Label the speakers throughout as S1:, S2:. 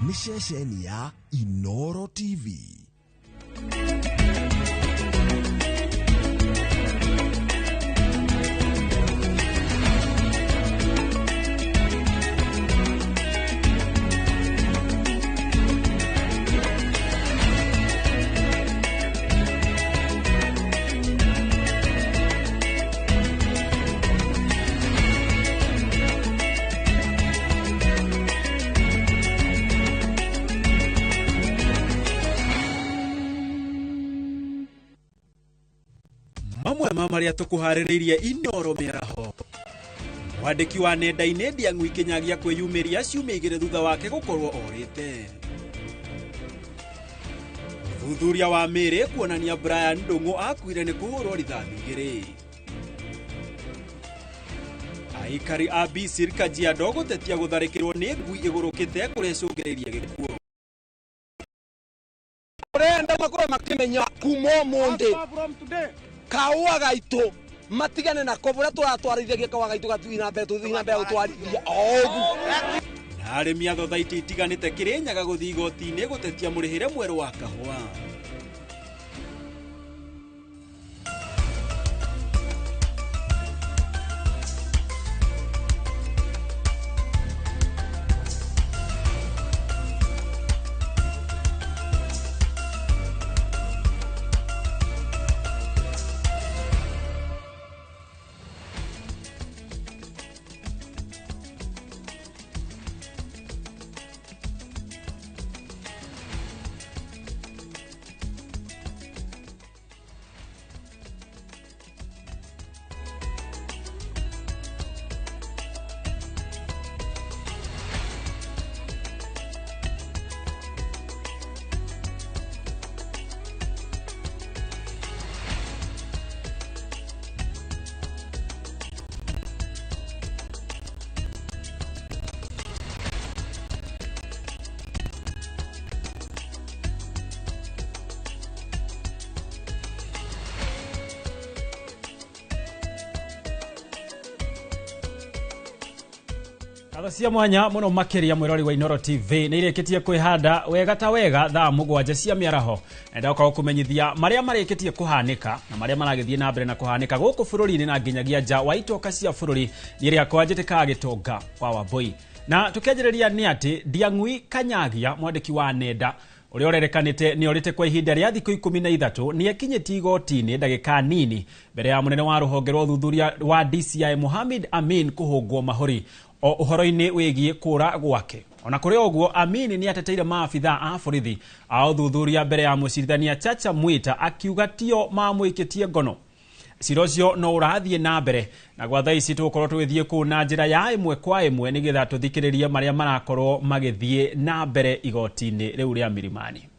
S1: Nĩ ceceni ya Inoro TV.
S2: Mamwe ma marĩa tũkũharĩrĩirie Inoro mĩaraho. Mwandĩki wa nenda-inĩ Ndiang'ui Kinyagia kwĩyumĩria ciumia 2 thutha wake gũkorwo orĩte. Ũthuthuria wa mĩĩrĩ kuonania Brian Ndung'u akuire nĩ kũhũrwo rithathi 2. Aikari a Bisir Kajiado gũtetia gũtharĩkĩrwo nĩ ngui ĩgũrũkĩte kũrĩa ĩcũngĩrĩirie gĩkuũ.
S3: Urenda makorwo makimenya kuma ũmũthĩ kaũa gaitũ matigane nako buria tũratwarithagia kaũa gaitũ gathiĩ na mbere tũthiĩ na mbere gũtwarithia o ũguo.
S2: Na arĩmi a thothaitĩ itiganĩte Kĩrĩnyaga gũthiĩ igoti-inĩ gũtetia mũrĩhĩre mwerũ wa kahũa. Ngatho cia mwanya muno makiria mwirori wa Inoro TV nĩ irĩkĩtie kwĩhanda wega ta wega thaa 7 cia mĩaraho. Nenda gũkorwo kũmenyithia marĩa marĩkĩtie kũhanĩka na marĩa maragĩthiĩ na mbere na kũhanĩka gũkũ bũrũri-inĩ na nginyagia nja wa itoka cia bũrũri. Niĩ rĩakwa njĩtĩkaga Gĩtonga wa Wambui. Na tũkĩanjĩrĩria nĩ atĩ Ndiang'ui Kanyagia mwandĩki wa nenda ũrĩa ũrerekanĩte nĩ orĩte kwa ihinda rĩa thikũ 13 nĩ akinyĩtie igoti-inĩ ndagĩka nini mbere ya mũnene wa rũhonge rwa ũthuthuria wa DCI Mohamed Amin kũhũngwo mahũri o ũhoro-inĩ wĩgiĩ kũra gwake. Ona kũrĩ ũguo Amin nĩ ateteire maabitha a borithi a ũthuthuria mbere ya mũcirithania Chacha Mwita akiuga tio mamwĩkĩtie ngono. Cira ũcio no ũrathiĩ na mbere na gwa thaa ici tũgũkorwo tũgĩthiĩ kũu na njĩra ya ĩmwe kwa ĩmwe nĩgetha tũthikĩrĩrie marĩa marakorwo magĩthiĩ na mbere igoti-inĩ rĩu rĩa Milimani.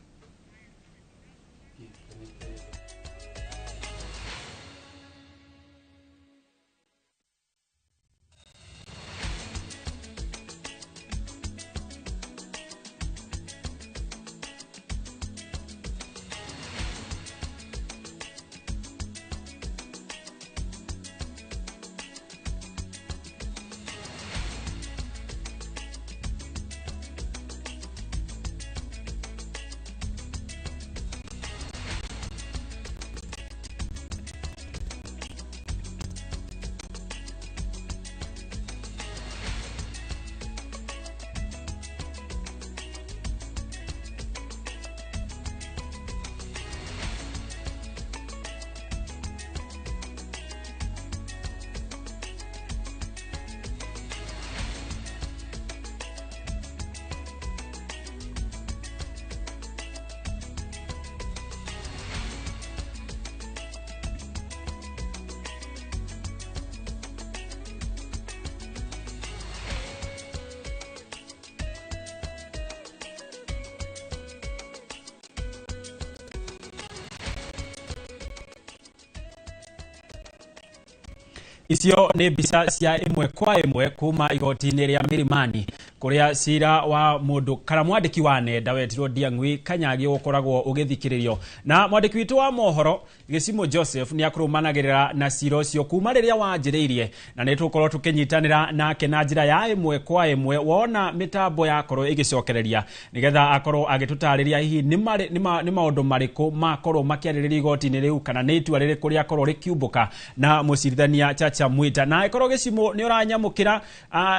S2: Icio nĩ mbica cia ĩmwe kwa ĩmwe kuma igoti-inĩ rĩa Milimani. Kuria cira wa mundu kana mwandiki wa nenda wetirwo Ndiang'ui Kanyagi ukoragwo ugithikiririo na mwandiki witu wa mohoro Gĩcimo Joseph ni akũrũmanagĩrĩra na cira ũcio kuma rĩrĩa wanjĩrĩirie na nĩ tũkorwo tũkĩnyitanĩra nake na njĩra ya ĩmwe kwa ĩmwe wona mĩtambo yakorwo ĩgĩcokereria nĩgetha akorwo agĩtũtarĩria hihi nĩ maũndũ marĩkũ makorwo makĩarĩrĩria igoti-inĩ rĩu kana nĩ itua rĩrĩkũ rĩakorwo rĩkiumbũka na mũcirithania Chacha Mwita. Na ĩkorwo Gĩcimo nĩ ũranyamũkĩra,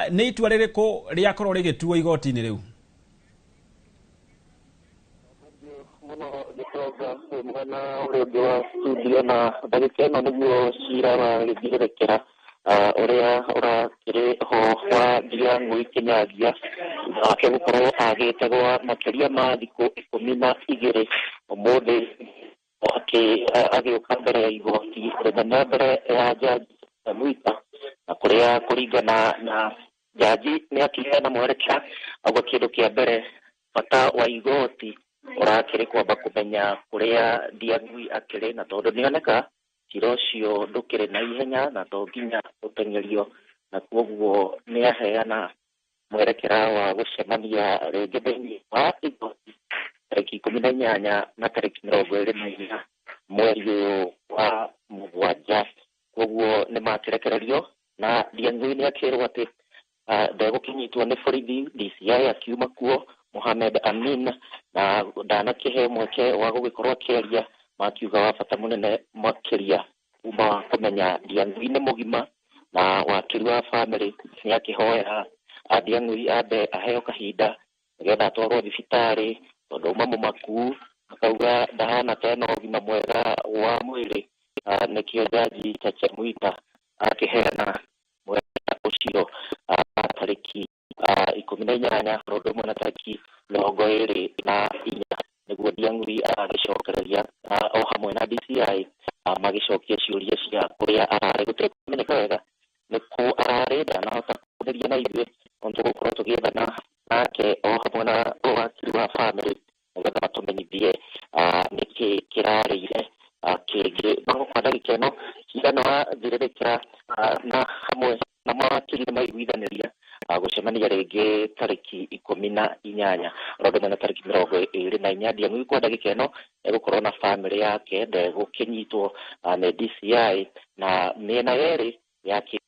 S2: nĩ itua rĩrĩkũ rĩakorwo rĩgĩtuo igoti-inĩ rĩu?
S4: Mwena ũrĩa ũngĩ wa studio na ndagĩka ĩno nĩguo cira ũragĩthiũrũrũkĩra ũrĩa ũrakĩrĩ ho wa Ndiang'ui Kinyagia wake gũkorwo agĩte gwa makĩria ma thikũ 12 ũmũthĩ agĩũka mbere ya igoti rĩnene mbere ya jaji Mwita, na kũrĩa kũringana na jaji nĩ akĩheana mwerekera auga kĩndũ kĩa mbere bata wa igoti ũrakĩrĩ kwamba kũmenya kũrĩa Ndiang'ui akĩrĩ, na tondũ nĩoneka cira ũcio ndũkĩrĩ na ihenya na to nginya ũteng'erio, na koguo nĩaheana mwerekera wa gũcemania rĩngĩ thĩinĩ wa igoti tarĩki 18 na tarĩki 24 mweri ũyũ wa mũgwanja. Koguo nĩmakĩrekererio na Ndiang'ui nĩakĩrwo atĩ ndegũkĩnyitwo nĩ borithi. DCI akiuma kuo Mohamed Amin na ndanakĩhe mweke wa gũgĩkorwo akĩaria, makiuga wa bata mũnene makĩria kuma wa kũmenya Ndiang'ui nĩ mũgima, na wakiri wa bamĩrĩ nĩakĩhoya Ndiang'ui ambe aheo kahinda nĩgetha atwarwo thibitarĩ tondũ auma mũmaku, akauga ndahana ta ena ũgima mwega wa mwĩrĩ. Nĩkĩo jaji Chacha Mwita akĩheana mweke ũcio tarĩki 18 ũndũ ũmwe na tarĩki 24 nĩguo Ndiang'ui agĩcokereria o hamwe na DCI magĩcokia ciũria cia kũrĩa ararĩ. Gũtirĩ kũmenyeka wega nĩ kũ ararĩ, ndanahota kũrĩria na ithuĩ tondũ tũgũkorwo tũgĩethana nake o hamwe na wakiri wa bamĩrĩ nĩgetha matũmenyithie nĩkĩ kĩrarĩire kĩngĩ. No kwa ndagĩka ĩno cira nĩwathirĩrĩkĩra na hamwe na mawakiri nĩmaiguithanĩria gũcemania rĩngĩ tarĩki 18 ũndũ ũmwe na tarĩki 24. Ndiang'ui kwa ndagĩka ĩno egũkorwo na bamĩrĩ yake, ndegũkĩnyitwo nĩ DCI na mĩena yerĩ yake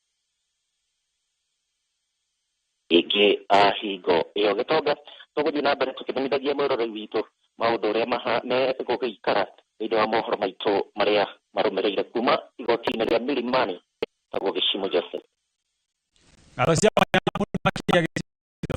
S4: ĩngĩ hingo ĩyo. Gĩtonga, tũgũthiĩ na mbere tũkĩmenyithagia mwĩroreri witũ maũndũ ũrĩa megũgĩikara thĩinĩ wa mohoro maitũ marĩa marũmĩrĩire kuma igoti-inĩ rĩa Milimani. Tagwo Gĩcimo Joseph.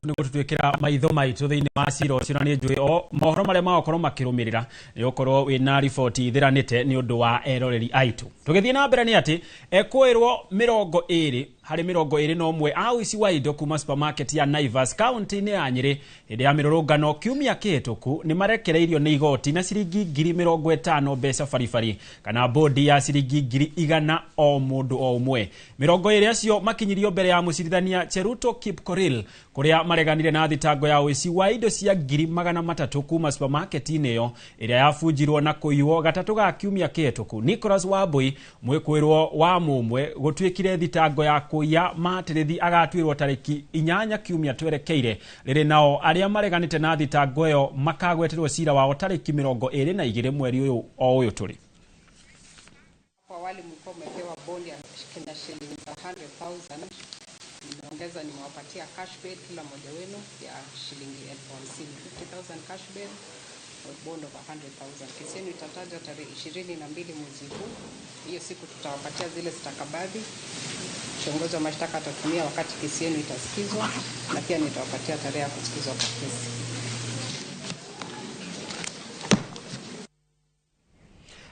S2: Nĩguo tũtwĩkĩra maitho maitũ thĩinĩ wa cira ũcio, na nĩ njũĩ o mohoro marĩa magũkorwo makĩrũmĩrĩra nĩ ũkorwo wĩna riboti ithiranĩte nĩ ũndũ wa eroreri aitũ. Tũgĩthiĩ na mbere nĩ atĩ ekũĩrwo 20 harĩ 21 a ũici wa indo kuma supermarket ya Naivas kaunti-inĩ ya Nyĩrĩ hĩndĩ ya mĩrũrũngano kiumia kĩhĩtũku nĩ marekereirio nĩ igoti na ciringi 50,000 mbeca baribari kana bodi ya ciringi 100,000 o mũndũ o ũmwe. 20 acio makinyirio mbere ya mũcirithania Cheruto Kipkorir kũrĩa mareganire na thitango ya ũici wa indo cia 300,000 kuma supermarket-inĩ ĩyo ĩrĩa yabunjirwo na kũiywo gatatũ ga kiumia kĩhĩtũku. Nicholas Wambui mwĩkũĩrwo wa mũmwe gũtuĩkire thitango ya kũiya matĩrĩthi agatuĩrwo tarĩki 8 kiumia twerekeire rĩrĩ nao arĩa mareganĩte na thitango ĩyo makagweterwo cira wao tarĩki 22 mweri ũyũ o ũyũ tũrĩ.
S5: Awali mlikuwa mmepewa bondi ya kina shilingi 100,000, nimeongeza nimewapatia cash bail kila mmoja wenu ya shilingi 50,000, 50,000 cash bail bond of 100,000. Kesi yenu itatajwa tarehe 22 mwezi huu. Hiyo siku tutawapatia zile stakabadhi kiongozi wa mashtaka atatumia wakati kesi yenu itasikizwa, na pia nitawapatia tarehe ya kusikizwa kwa kesi.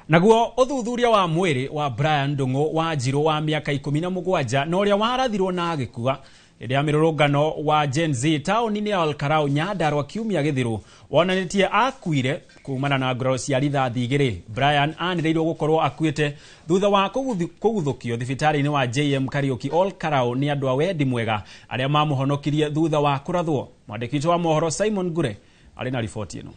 S2: Naguo ũthuthuria wa mwĩrĩ wa Brian Ndung'u wa Njirũ wa mĩaka 17 na ũrĩa warathirwo na agĩkua hĩndĩ ya mĩrũrũngano wa Gen Z taũni-inĩ ya Olkarau Nyandarua kiumia gĩthiru wonanĩtie akuire kumana na nguraro cia rithathi 2. Brian anĩrĩirwo gũkorwo akuĩte thutha wa kũguthũkio thibitarĩ-inĩ wa JM Kariuki Olkarau nĩ andũ a wendi mwega arĩa mamũhonokirie thutha wa kũrathwo. Mwandĩki witũ wa mohoro Simon Ngure arĩ na riboti ĩno.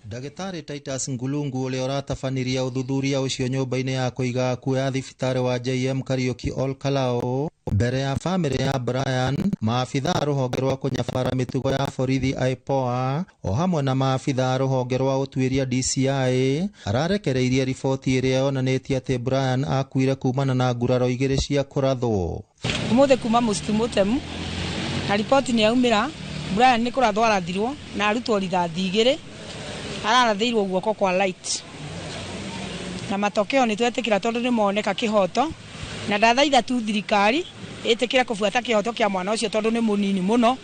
S6: Ndagĩtarĩ Titus Ngulungu ũrĩa ũratabanirie ũthuthuria ũcio nyũmba-inĩ ya kũiga akuũ ya thibitarĩ wa JM Kariuki Olkalou Mbere ya bamĩrĩ ya Brian, maabitha a rũhonge rwa kũnyabara mĩtugo ya borithi IPOA o hamwe na maabitha a rũhonge rwa ũtuĩria DCI ararekereirie riboti ĩrĩa yonanĩtie atĩ Brian akuire kumana na nguraro igĩrĩ cia kũrathwo.
S7: Umuthi kuma mũcitu mũtemu na riboti nĩ yaumĩra Brian nĩ kũrathwo arathirwo na arutwo rithathi igĩrĩ ararathĩirwo guoko kwa light na matokeo nĩ twetĩkĩra tondũ nĩ moneka kĩhoto na ndathaitha tu thirikari ĩtĩkĩre kũbuata kĩhoto kĩa mwana ũcio tondũ nĩ mũnini mũno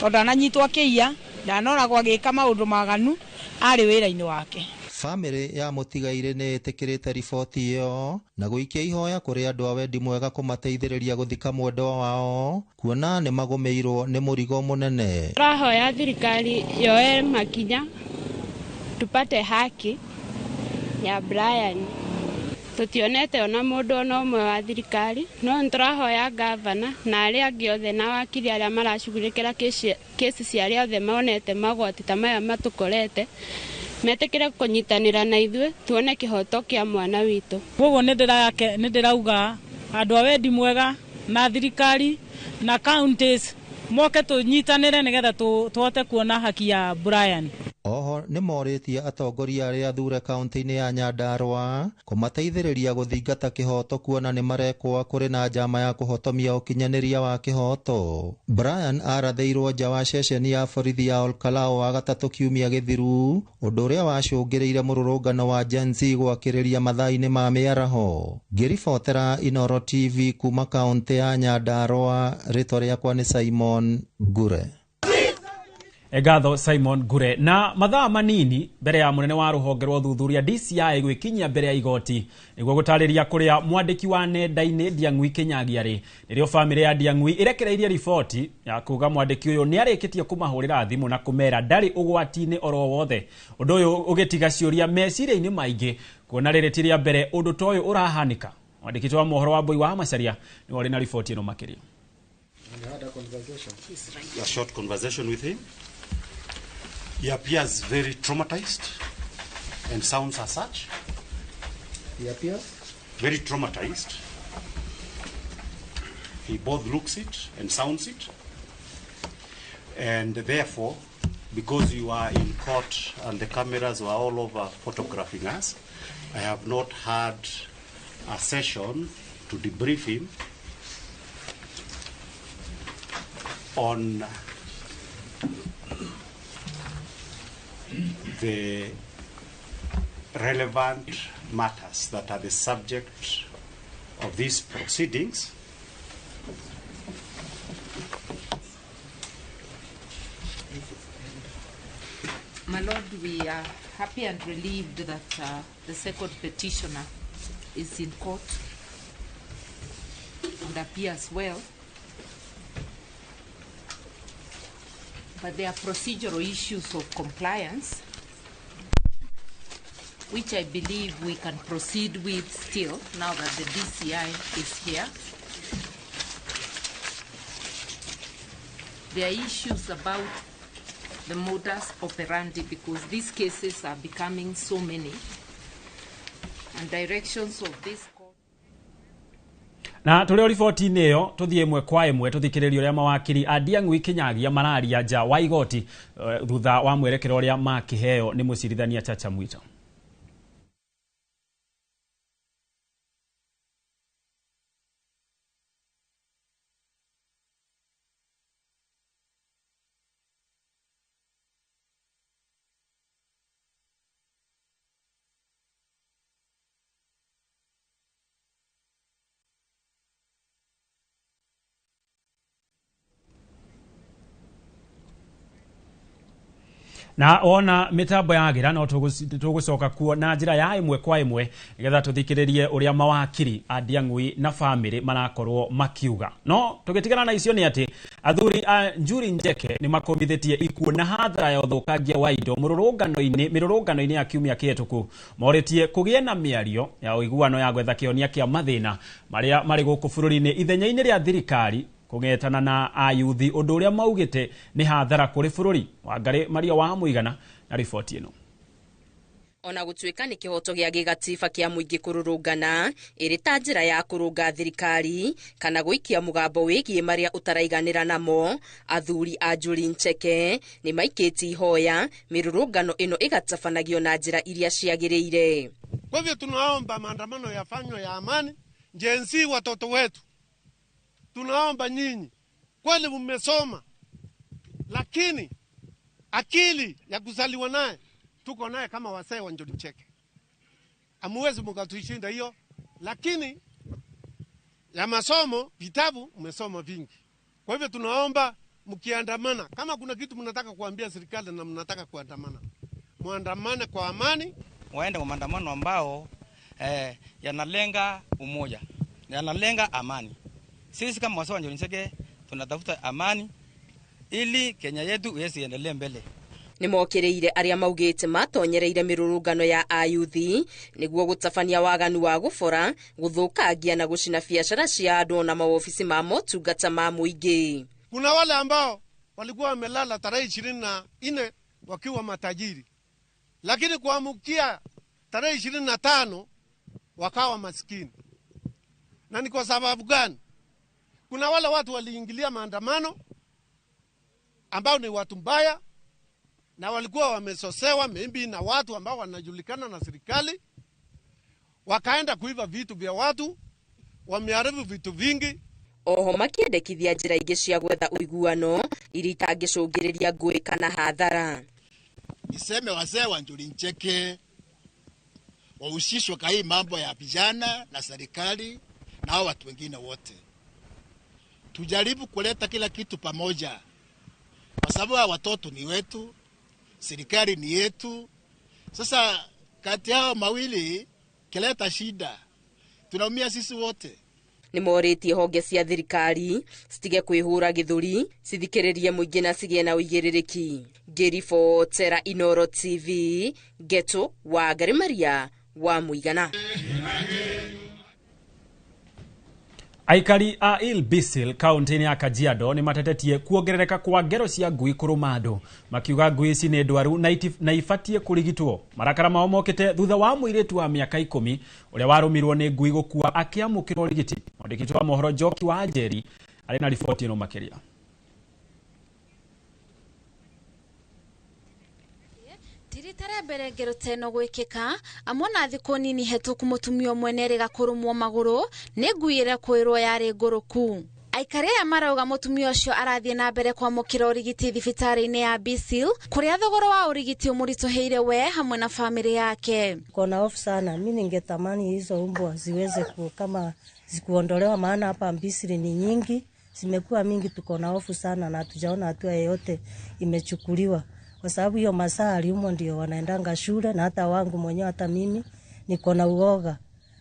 S7: tondũ ananyitwo akĩiya ndanoragwo agĩka maũndũ maganu arĩ wĩra-inĩ wake.
S6: Bamĩrĩ ya mũtigairĩ nĩ ĩtĩkĩrĩte riboti ĩyo na gũikia ihoya kũrĩ andũ a wendi mwega kũmateithĩrĩria gũthika mwendwa wao kuona nĩ magũmĩirwo nĩ mũrigo mũnene.
S8: Tũrahoya thirikari yoe makinya tupate haki ya Brian. Tutionete ona mũndũ ona ũmwe wa thirikari no nĩtũrahoya gavana na arĩa angĩ othe na wakiri arĩa maracugurĩkĩra kesi cia arĩa othe monete magwati ta maya matũkorete metĩkĩre kũnyitanĩra na ithuĩ tuone kĩhoto kĩa mwana witũ.
S9: Koguo nĩ ndĩrauga andũ a wendi mwega na thirikari na counties moke tũnyitanĩre nĩgetha tũhote kuona haki ya Brian.
S6: Oho nĩ morĩtie atongoria arĩa athure kaunti-inĩ ya Nyandarua kũmateithĩrĩria gũthingata kĩhoto kuona nĩ marekwo kũrĩ na njama ya kũhotomia ũkinyanĩria wa kĩhoto. Brian arathĩirwo nja wa ceceni ya borithi ya Olkalou wa gatatũ kiumia gĩthiru, ũndũ ũrĩa wacũngĩrĩire mũrũrũngano wa Gen Z gwakĩrĩria mathaa-inĩ ma mĩaraho. Ngĩribotera Inooro TV kuma kaunti ya Nyandarua, rĩtwa rĩakwa nĩ Simon Ngure.
S2: Ngatho Simon Ngure. Na mathaa manini mbere ya munene wa ruhonge rwa ũthuthuria DCI gwĩkinyia mbere ya igoti nĩguo gũtarĩria kũrĩa mwandĩki wa nenda-inĩ Ndiang'ui Kinyagia rĩ, nĩrĩo bamĩrĩ ya Ndiang'ui ĩrekereirie riboti ya kuga mwandĩki ũyũ nĩarĩkĩtie kũmahũrĩra thimũ na kũmera ndarĩ ũgwati-inĩ oro wothe. Ũndũ ũyũ ũgĩtiga ciũria meciria-inĩ maingĩ kuona rĩrĩ ti rĩa mbere ũndũ ta ũyũ ũrahanĩka. Mwandĩki wa mohoro wa Mbui wa Macharia nĩwe ũrĩ na riboti ĩno makĩria.
S10: A short conversation with him. He appears very traumatized and sounds as such.
S11: He appears?
S10: Very traumatized. He both looks it and sounds it. And therefore, because you are in court and the cameras were all over photographing us, I have not had a session to debrief him on the relevant matters that are the subject of these proceedings.
S12: My Lord, we are happy and relieved that the second petitioner is in court and appears well. But there are procedural issues of compliance, which I believe we can proceed with still now that the DCI is here. There are issues about the modus operandi because these cases are becoming so many, and directions of this court.
S2: Na tũrĩ o riboti-inĩ ĩyo tũthiĩ ĩmwe kwa ĩmwe tũthikĩrĩrie ũrĩa mawakiri a Ndiang'ui Kinyagia mararia nja wa igoti thutha wa mwerekero ũrĩa makĩheo nĩ mũcirithania Chacha Mwita. Na ona mitambo yagira no tugucoka kuo na njira ya ĩmwe kwa ĩmwe nigetha tuthikiririe uria mawakiri a Ndiang'ui na family marakorwo makiuga. No tugitigana na icio ni ati athuri a Njuri Njeke ni makomithĩtie ikuũ na hathara ya ũthũkangia wa indo mĩrũrũngano-inĩ ya kiumia kĩhĩtũku. Morĩtie kũgĩe na mĩario ya ũiguano ya gwetha kĩhonia kĩa mathĩna marĩa marĩ gũkũ bũrũri-inĩ ithenya-inĩ rĩa thirikari kũgetana na ayuthi ũndũ ũrĩa maugĩte nĩ hathara kũrĩ bũrũri. Wangarĩ Maria wa Mũigana na riboti ĩno.
S13: Ona gũtuĩka nĩ kĩhoto gĩa gĩgatiba kĩa mũingĩ kũrũrũngana ĩrĩ ta njĩra ya kũrũnga thirikari kana gũikia mũgambo wĩgiĩ marĩa ũtaraiganĩra namo, athuri a Njuri Ncheke nĩ maikĩtie ihoya mĩrũrũngano ĩno ĩgatabanagio na njĩra iria ciagĩrĩire.
S14: Kwa hivyo tunaomba maandamano yafanywe ya amani. Gen Z, watoto wetu, tunaomba nyinyi, kweli mmesoma, lakini akili ya kuzaliwa naye tuko naye kama wasee wa Njuri Ncheke, amuwezi mkatushinda hiyo, lakini ya masomo, vitabu mmesoma vingi. Kwa hivyo tunaomba mkiandamana, kama kuna kitu mnataka kuambia serikali na mnataka kuandamana, muandamane kwa amani.
S15: Waende kwa maandamano ambao yanalenga umoja, yanalenga amani. Sisi kama wasee wa Njuri Ncheke tunatafuta amani ili Kenya yetu iweze iendelee mbele.
S13: Nĩmokĩrĩire arĩa maugĩte matonyereire mĩrũrũngano ya ayuthi nĩguo gũtabania waganu wa gũbora, gũthũkangia na gũcina biacara cia andũ na mawobici ma motungata ma mũingĩ.
S14: Kuna wale ambao walikuwa wamelala tarehe 24 wakiwa matajiri, lakini kuamkia tarehe 25 wakawa maskini. Na ni kwa sababu gani? Kuna wale watu waliingilia maandamano ambao ni watu mbaya, na walikuwa wamesosewa maybe na watu ambao wanajulikana na serikali, wakaenda kuiba vitu vya watu, wameharibu vitu vingi.
S13: Oho makĩendekithia njĩra ingĩ cia gwetha ũiguano iria itangĩcũngĩrĩria ngũĩ kana hathara.
S16: Niseme wazee wa Njuri Ncheke wahusishwe kwa hii mambo ya vijana na serikali na hao watu wengine wote. Tujaribu kuleta kila kitu pamoja, kwa sababu hawa watoto ni wetu, serikali ni yetu. Sasa kati yao mawili kileta shida, tunaumia sisi wote.
S13: Nĩmorĩtie honge cia thirikari citige kwĩhũra gĩthũri, cithikĩrĩrie mũingĩ na cigĩe na ũigĩrĩrĩki. Ngĩribotera Inooro TV, Ngeto wa Ngarĩ Maria wa Mũigana.
S2: Aikari a Ilbisil kaunti-inĩ ya Kajiado nĩ matetetie kuongerereka kwa ngero cia ngui kũrũma andũ, makiuga ngui ici nĩ ndwaru na ibatiĩ kũrigitwo. Marakara mao mokĩte thutha wa mũirĩtu wa mĩaka 10 ũrĩa warũmirwo nĩ ngui gũkua akĩamũkĩra ũrigiti. Mwandĩki wa mohoro Njoki wa Njeri arĩ na riboti ĩno makĩria.
S17: Rita rĩa mbere ngero ta ĩno gwĩkĩka, amwe na thikũ nini hetũku mũtumia ũmwe nĩerĩga kũrũmwo magũrũ nĩ ngui ĩrĩa kwĩrwo yarĩ ngũrũku. Aikari aya marauga mũtumia ũcio arathiĩ na mbere kwamũkĩra ũrigiti thibitarĩ-inĩ ya Bisil kũrĩa thogora wa ũrigiti ũmũritũhĩire we hamwe na famĩlĩ yake.
S18: Kona hofu sana, mimi ningetamani hizo mbwa ziweze kama zikuondolewa, maana hapa Bisil ni nyingi, zimekuwa mingi, tuko na hofu sana na hatujaona hatua yoyote imechukuliwa. Kwa sababu hiyo masaa aliumwa ndio wanaendanga shule, na hata wangu mwenyewe, hata mimi niko na uoga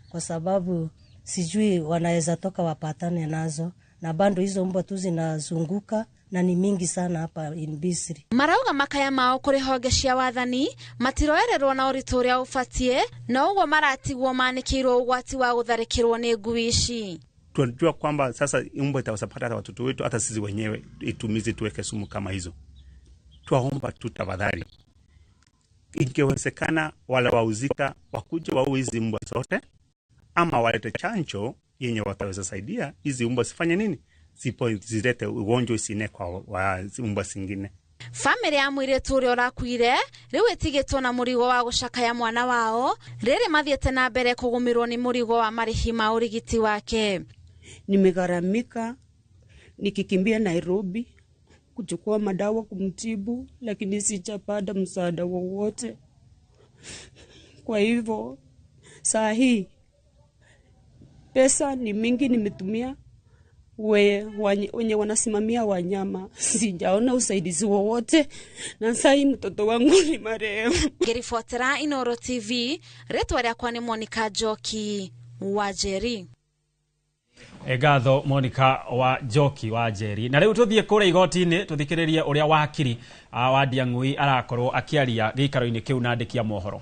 S18: kwa sababu sijui wanaweza toka wapatane nazo, na bado hizo mbwa tu zinazunguka na ni mingi sana hapa in Bisri.
S17: Marauga makaya mao kũrĩ honge cia wathani matiroererwo na ũritũ ũrĩa ũbatiĩ, na ũguo maratigwo manĩkĩirwo ũgwati wa gũtharĩkĩrwo nĩ ngui ici.
S19: Tunajua kwamba sasa mbwa itawasapata hata watoto wetu, hata sisi wenyewe itumize, tuweke sumu kama hizo. Twaomba tu tafadhali, ikiwezekana wale wahusika wakuje waue hizi mbwa zote, ama walete chanjo yenye wataweza saidia hizi mbwa sifanye nini, zipo zilete ugonjwa isine kwa mbwa zingine.
S17: Famĩlĩ ya mũirĩtu ũrĩa ũrakuire rĩu ĩtigĩtwo na mũrigo wa gũcakaya mwana wao, rĩrĩ mathiĩte na mbere kũgũmĩrwo nĩ mũrigo wa marĩhi ma ũrigiti wake.
S20: Nimegharamika nikikimbia Nairobi kuchukua madawa kumtibu, lakini sijapata msaada wowote. Kwa hivyo saa hii pesa ni mingi nimetumia, wenye wanasimamia wanyama sijaona usaidizi wowote, na saa hii mtoto wangu ni marehemu.
S17: Ngĩribotera Inooro TV, rĩtwa rĩakwa nĩ Monica Njoki wa Njeri.
S2: Ngatho Monica wa Njoki wa Njeri. Na rĩu tũthiĩ kũrĩa igoti-inĩ tũthikĩrĩrie ũrĩa wakiri wa Ndiang'ui arakorwo akĩaria gĩikaro-inĩ kĩu na andĩki a mohoro.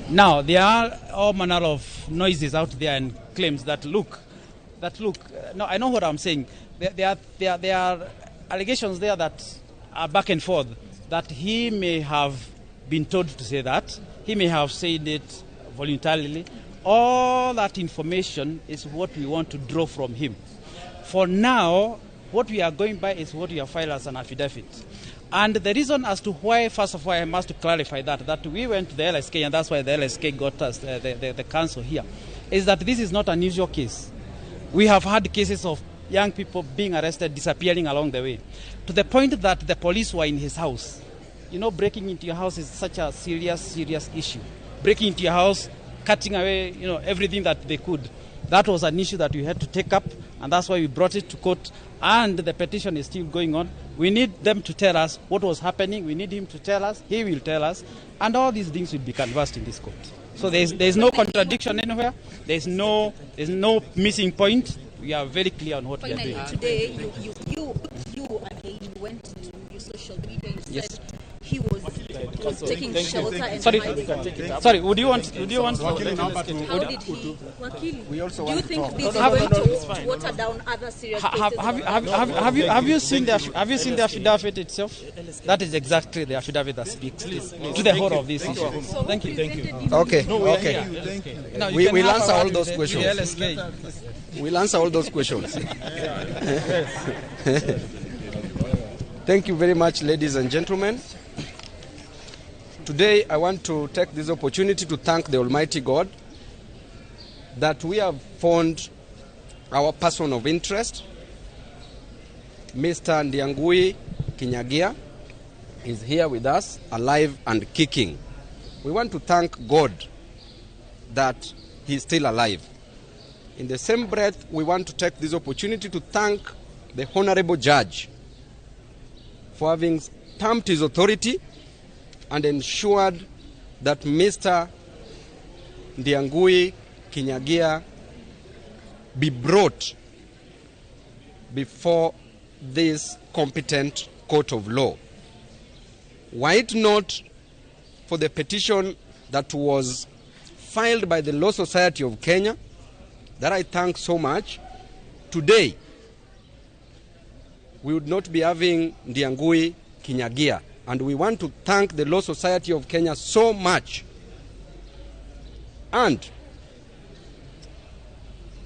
S21: Now there are all manner of noises out there and claims that look, no, I know what I'm saying. There are allegations there that are back and forth that he may have been told to say that. He may have said it voluntarily. All that information is what we want to draw from him. For now, what we are going by is what we have filed as an affidavit. And the reason as to why, first of all, I must clarify that we went to the LSK, and that's why the LSK got us the counsel here, is that this is not an unusual case. We have had cases of young people being arrested, disappearing along the way, to the point that the police were in his house. You know, breaking into your house is such a serious, serious issue. Breaking into your house, cutting away, you know, everything that they could. That was an issue that we had to take up, and that's why we brought it to court, and the petition is still going on. We need them to tell us what was happening. We need him to tell us. He will tell us, and all these things will be canvassed in this court. So there's no contradiction anywhere. There's no missing point. We are very clear on what we are doing.
S1: Today, you again went to your social media. You said
S21: yes.
S1: He was taking shelter and hiding.
S21: Sorry, would you want?
S1: How did he? Do you think this is going to water down other serious cases?
S21: Have you seen the affidavit itself? That is exactly the affidavit that speaks to the whole of this issue. Thank you.
S11: Thank you.
S22: Okay. Okay. We will answer all those questions. We'll answer all those questions. Thank you very much, ladies and gentlemen. Today, I want to take this opportunity to thank the Almighty God that we have found our person of interest, Mr. Ndiangui Kinyagia, is here with us, alive and kicking. We want to thank God that he is still alive. In the same breath, we want to take this opportunity to thank the Honorable Judge for having stamped his authority and ensured that Mr. Ndiangui Kinyagia be brought before this competent court of law. Were it not for the petition that was filed by the Law Society of Kenya, that I thank so much, today we would not be having Ndiangui Kinyagia. And we want to thank the Law Society of Kenya so much. And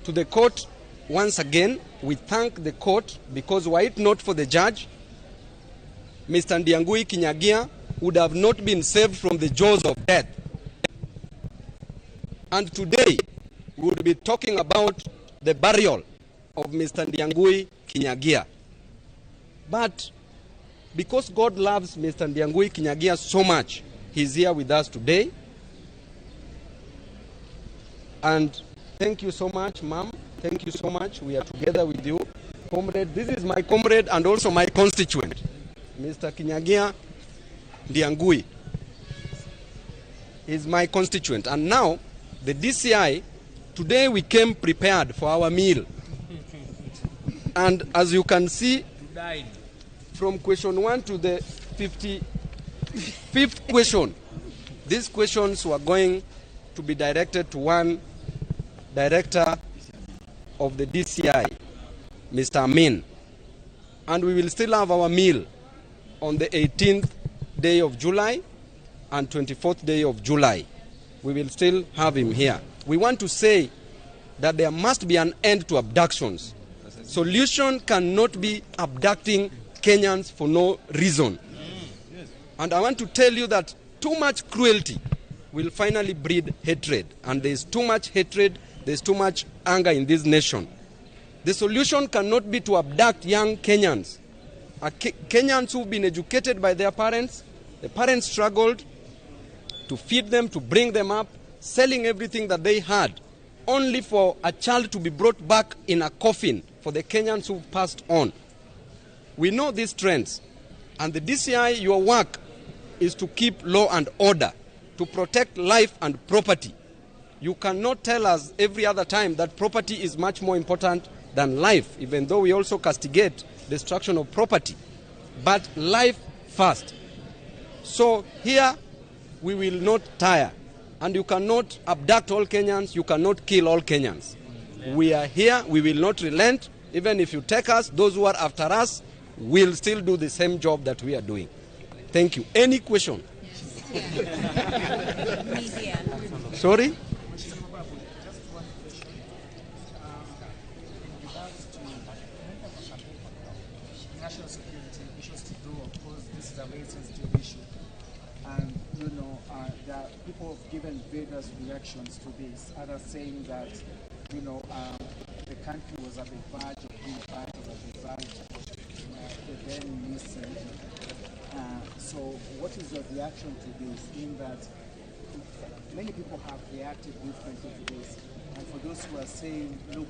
S22: to the court, once again, we thank the court because were it not for the judge, Mr. Ndiangui Kinyagia would have not been saved from the jaws of death. And today, we would be talking about the burial of Mr. Ndiangui Kinyagia. But because God loves Mr. Ndiangui Kinyagia so much, he's here with us today. And thank you so much, ma'am. Thank you so much. We are together with you. Comrade, this is my comrade and also my constituent, Mr. Kinyagia Ndiangui is my constituent. And now, the DCI, today we came prepared for our meal. And as you can see, from question 1 to the 55th question, these questions were going to be directed to one director of the DCI, Mr. Amin. And we will still have our meal on the 18th day of July and 24th day of July. We will still have him here. We want to say that there must be an end to abductions. Solution cannot be abducting Kenyans for no reason. And I want to tell you that too much cruelty will finally breed hatred. And there is too much hatred, there is too much anger in this nation. The solution cannot be to abduct young Kenyans. Kenyans who've been educated by their parents. The parents struggled to feed them, to bring them up, selling everything that they had, only for a child to be brought back in a coffin for the Kenyans who passed on. We know these trends. And the DCI, your work is to keep law and order, to protect life and property. You cannot tell us every other time that property is much more important than life, even though we also castigate destruction of property. But life first. So here, we will not tire. And you cannot abduct all Kenyans, you cannot kill all Kenyans. We are here, we will not relent. Even if you take us, those who are after us will still do the same job that we are doing. Thank you. Any question?
S1: Yes. Media.
S22: Sorry?
S3: National security issues to do, of course, this is a very sensitive issue. And, you know, there are people have given various reactions to this, others saying that, you know, the country was at the verge of being burnt as a result of the then missing. So what is your reaction to this, in that many people have reacted differently to this? And for those who are saying, look,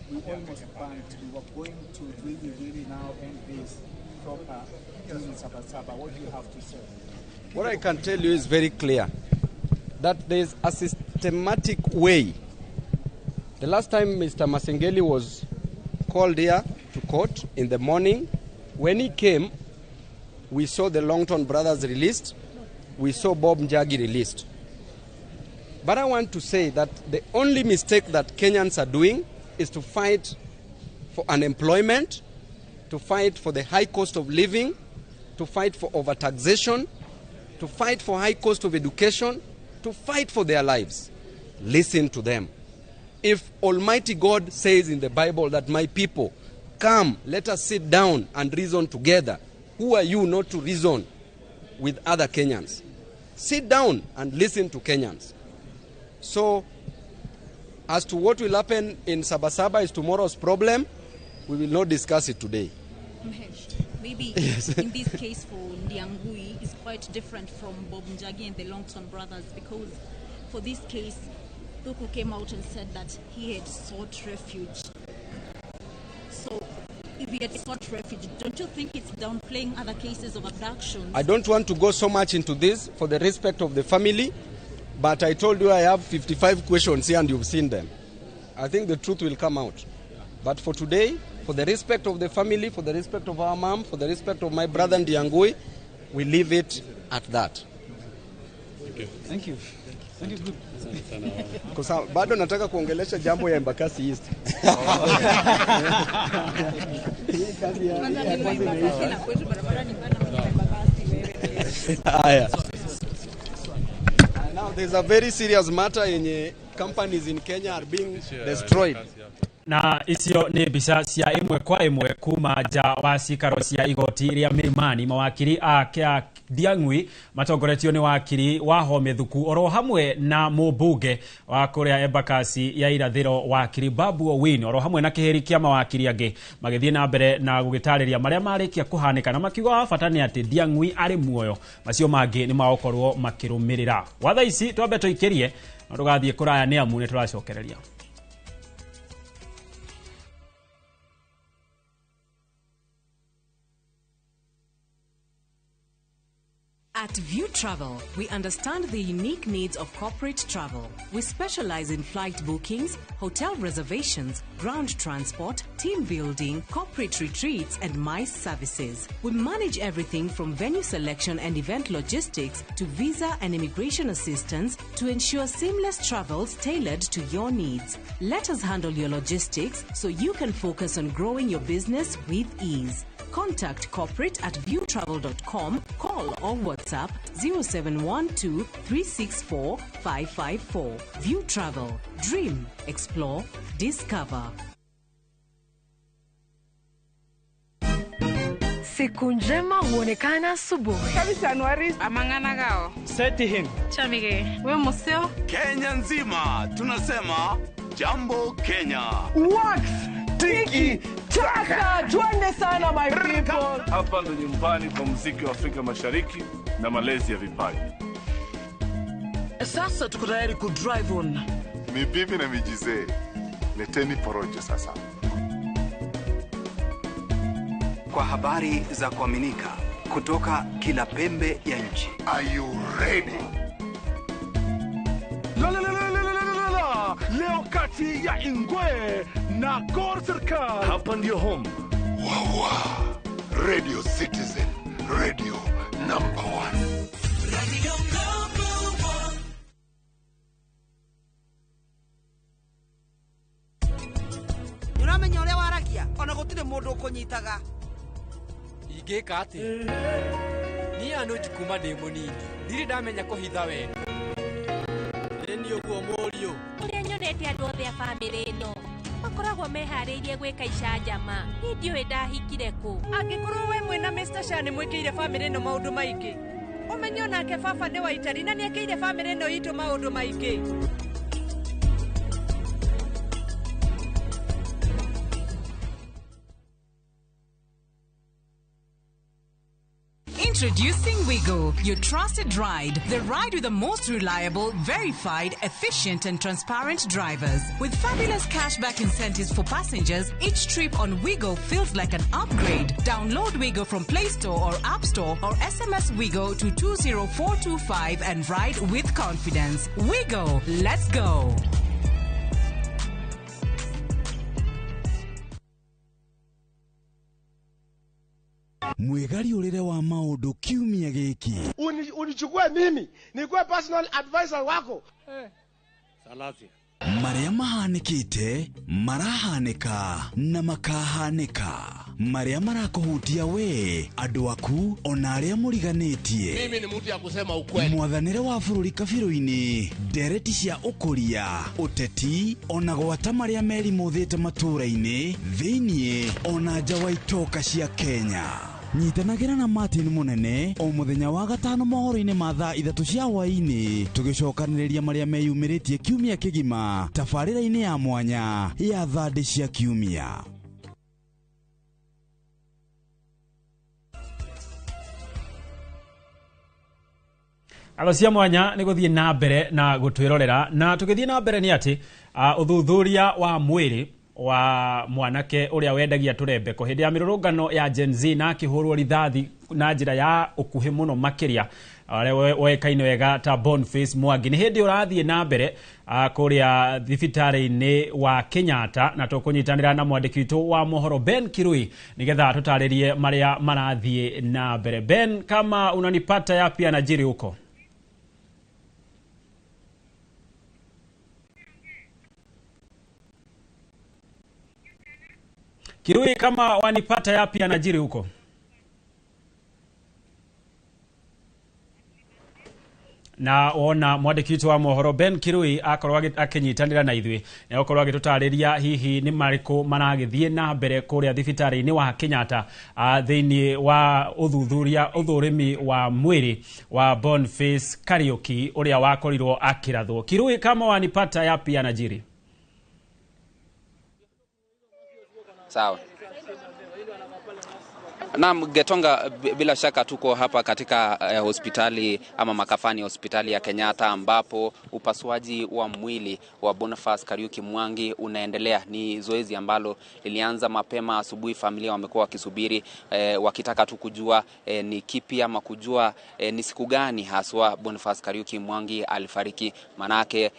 S3: we almost burnt, we were going to really, really now end this proper during Sabasaba. What do you have to say?
S22: What I can tell you is very clear, that there is a systematic way. The last time Mr. Masengeli was called here to court in the morning, when he came, we saw the Longton brothers released, we saw Bob Njagi released. But I want to say that the only mistake that Kenyans are doing is to fight for unemployment, to fight for the high cost of living, to fight for overtaxation, to fight for high cost of education, to fight for their lives. Listen to them. If Almighty God says in the Bible that my people, come, let us sit down and reason together, who are you not to reason with other Kenyans? Sit down and listen to Kenyans. So, as to what will happen in Sabasaba is tomorrow's problem. We will not discuss it today.
S1: Mhesh, maybe
S22: yes.
S1: In this case for Ndiangui is quite different from Bob Njagi and the Longton brothers, because for this case, Thuku came out and said that he had sought refuge. So if he had sought refuge, don't you think it's downplaying other cases of abductions?
S22: I don't want to go so much into this for the respect of the family, but I told you I have 55 questions here and you've seen them. I think the truth will come out. But for today, for the respect of the family, for the respect of our mom, for the respect of my brother Ndiangui, we leave it at that.
S21: Thank you. Thank you. Thank you.
S22: Kwa bado nataka kuongelesha jambo ya Embakasi East. Haya. Now there's a very serious matter yenye companies in Kenya are being destroyed.
S2: Na icio nĩ mbica cia ĩmwe kwa ĩmwe kuma nja wa cikaro cia igoti rĩa Milimani. Mawakiri a Ndiang'ui matongoretio nĩ wakiri wa Homethuku oro hamwe na mũmbunge wa kũrĩa Embakasi ya irathĩro wakiri Babu Owino oro hamwe na kĩhĩri kĩa mawakiri angĩ magĩthiĩ na mbere na gũgĩtarĩria marĩa marĩkia kũhanĩka, na makiuga wa bata nĩ atĩ Ndiang'ui arĩ muoyo, macio mangĩ nĩ magũkorwo makĩrũmĩrĩra. Gwa thaa ici twambe tũikĩrie na tũgathiĩ kũraya nĩ amu nĩ tũracokereria.
S4: At View Travel, we understand the unique needs of corporate travel. We specialize in flight bookings, hotel reservations, ground transport, team building, corporate retreats, and MICE services. We manage everything from venue selection and event logistics to visa and immigration assistance to ensure seamless travels tailored to your needs. Let us handle your logistics so you can focus on growing your business with ease. Contact corporate at viewtravel.com, call or WhatsApp 0712 364 554. View Travel. Dream, explore, discover.
S23: Siku njema huonekana asubuhi.
S24: Kabisa Anuari amangana gao.
S25: Seti him.
S24: Chamige. We museo.
S26: Kenya nzima tunasema Jambo Kenya.
S25: Wax tiki taka, twende sana my people.
S27: Hapa ndo nyumbani kwa muziki wa Afrika Mashariki na malezi ya vipaji.
S25: Sasa tuko tayari ku drive on.
S28: Mibibi na mijizee, leteni porojo sasa.
S29: Kwa habari za kuaminika kutoka kila pembe ya nchi.
S28: Are you ready?
S27: La la la la la la la. Leo kati ya Ingwe na Gor Serikal. Hapa ndio home.
S28: Wawa. Radio Citizen, radio number 1.
S30: Radio number 1.
S31: Uramenya uria waragia ona gutire mundu ukunyitaga.
S32: Ingĩka atĩa? Niĩ
S5: Anuj kuma ndĩ mũnini ndirĩ ndamenya kũhitha wendo. Nĩ ũguo mũriũ.
S6: Ũrĩa nyonete andũ othe a bamĩrĩ ĩno makoragwo meharĩirie gwĩka icanjama. Niĩ ndiũĩ ndahikire kũ.
S24: Angĩkorwo we mwĩna Mr. Sha nĩ mwĩkĩire bamĩrĩ ĩno maũndũ maingĩ, ũmenye onake baba nĩ Waitari na nĩekĩire bamĩrĩ ĩno itũ maũndũ maingĩ.
S4: Introducing Wigo, your trusted ride. The ride with the most reliable, verified, efficient and transparent drivers. With fabulous cashback incentives for passengers, each trip on Wigo feels like an upgrade. Download Wigo from Play Store or App Store or SMS Wigo to 20425 and ride with confidence. Wigo, let's go.
S7: Mwigariũrĩre wa maũndũ kiumia gĩkĩ.
S8: Unichukue mimi nikuwe personal advisor wako.
S7: Salasia. Marĩa mahanĩkĩte, marahanĩka na makahanĩka. Marĩa marakũhutia we, andũ aku ona arĩa mũriganĩtie.
S8: Mimi ni mtu ya kusema ukweli.
S7: Mwathanĩre wa bũrũri kabirũ-inĩ, ndereti cia ũkũria, ũteti ona gwata marĩa merimũthĩte matũũra-inĩ, thĩiniĩ ona nja wa itoka cia Kenya. Nyitanagĩra na Martin Munene o mũthenya wa gatano mohoro-inĩ ma thaa 3 cia hwaĩ-inĩ, tũgĩcokanĩrĩria marĩa meyumĩrĩtie kiumia kĩgima tabarĩra-inĩ ya mwanya ya thandĩ cia kiumia.
S2: Alo cia mwanya nĩ gũthiĩ na mbere na gũtwĩrorera, na tũgĩthiĩ na mbere nĩ atĩ ũthuthuria wa mwĩrĩ wa mwanake ũrĩa wendagia tũrembeko hĩndĩ ya mĩrũrũngano ya Gen Z na akĩhũrwo rithathi na njĩra ya ũkuhĩ mũno makĩria, ũrĩa woĩkaine wega ta Boniface Mwangi, nĩ hĩndĩ ũrathiĩ na mbere kũrĩa thibitarĩ-inĩ wa Kenyatta, na tũkũnyitanĩra na mwandĩki witũ wa mohoro Ben Kirui nĩgetha tũtarĩrie marĩa marathiĩ na mbere. Ben, kama unanipata yapi yanajiri huko? Kirui, kama wanipata yapi yanajiri huko? Na wona mwandĩki witũ wa mohoro Ben Kirui akorwo akĩnyitanĩra na ithuĩ na akorwo agĩtũtarĩria hihi nĩ marĩkũ maragĩthiĩ na mbere kũrĩa thibitarĩ-inĩ wa Kenyatta thĩinĩ wa ũthuthuria ũthũrimi wa mwĩrĩ wa Boniface Kariuki ũrĩa wakorirwo akĩrathwo. Kirui, kama wanipata yapi yanajiri?
S9: Sawa. Naam, Getonga, bila shaka tuko hapa katika hospitali ama makafani hospitali ya Kenyatta ambapo upasuaji wa mwili wa Boniface Kariuki Mwangi unaendelea. Ni zoezi ambalo lilianza mapema asubuhi, familia wamekuwa wakisubiri wakitaka tu kujua ni kipi ama kujua ni siku gani haswa Boniface Kariuki Mwangi alifariki. Manake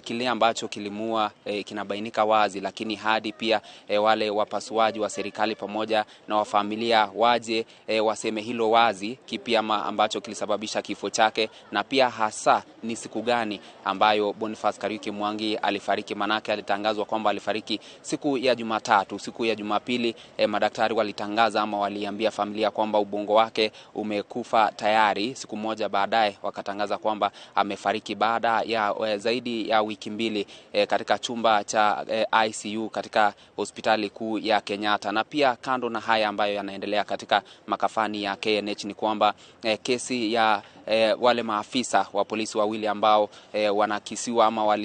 S9: kile ambacho kilimua kinabainika wazi, lakini hadi pia wale wapasuaji wa serikali pamoja na wa familia waje waseme hilo wazi kipi ama ambacho kilisababisha kifo chake, na pia hasa ni siku gani ambayo Boniface Kariuki Mwangi alifariki. Manake alitangazwa kwamba alifariki siku ya Jumatatu. Siku ya Jumapili madaktari walitangaza ama waliambia familia kwamba ubongo wake umekufa tayari. Siku moja baadaye wakatangaza kwamba amefariki baada ya zaidi ya wiki mbili katika chumba cha ICU katika hospitali kuu ya Kenyatta. Na pia kando na haya ambayo yanaendelea katika makafani ya KNH ni kwamba kesi ya wale maafisa wa polisi wawili ambao wanakisiwa ama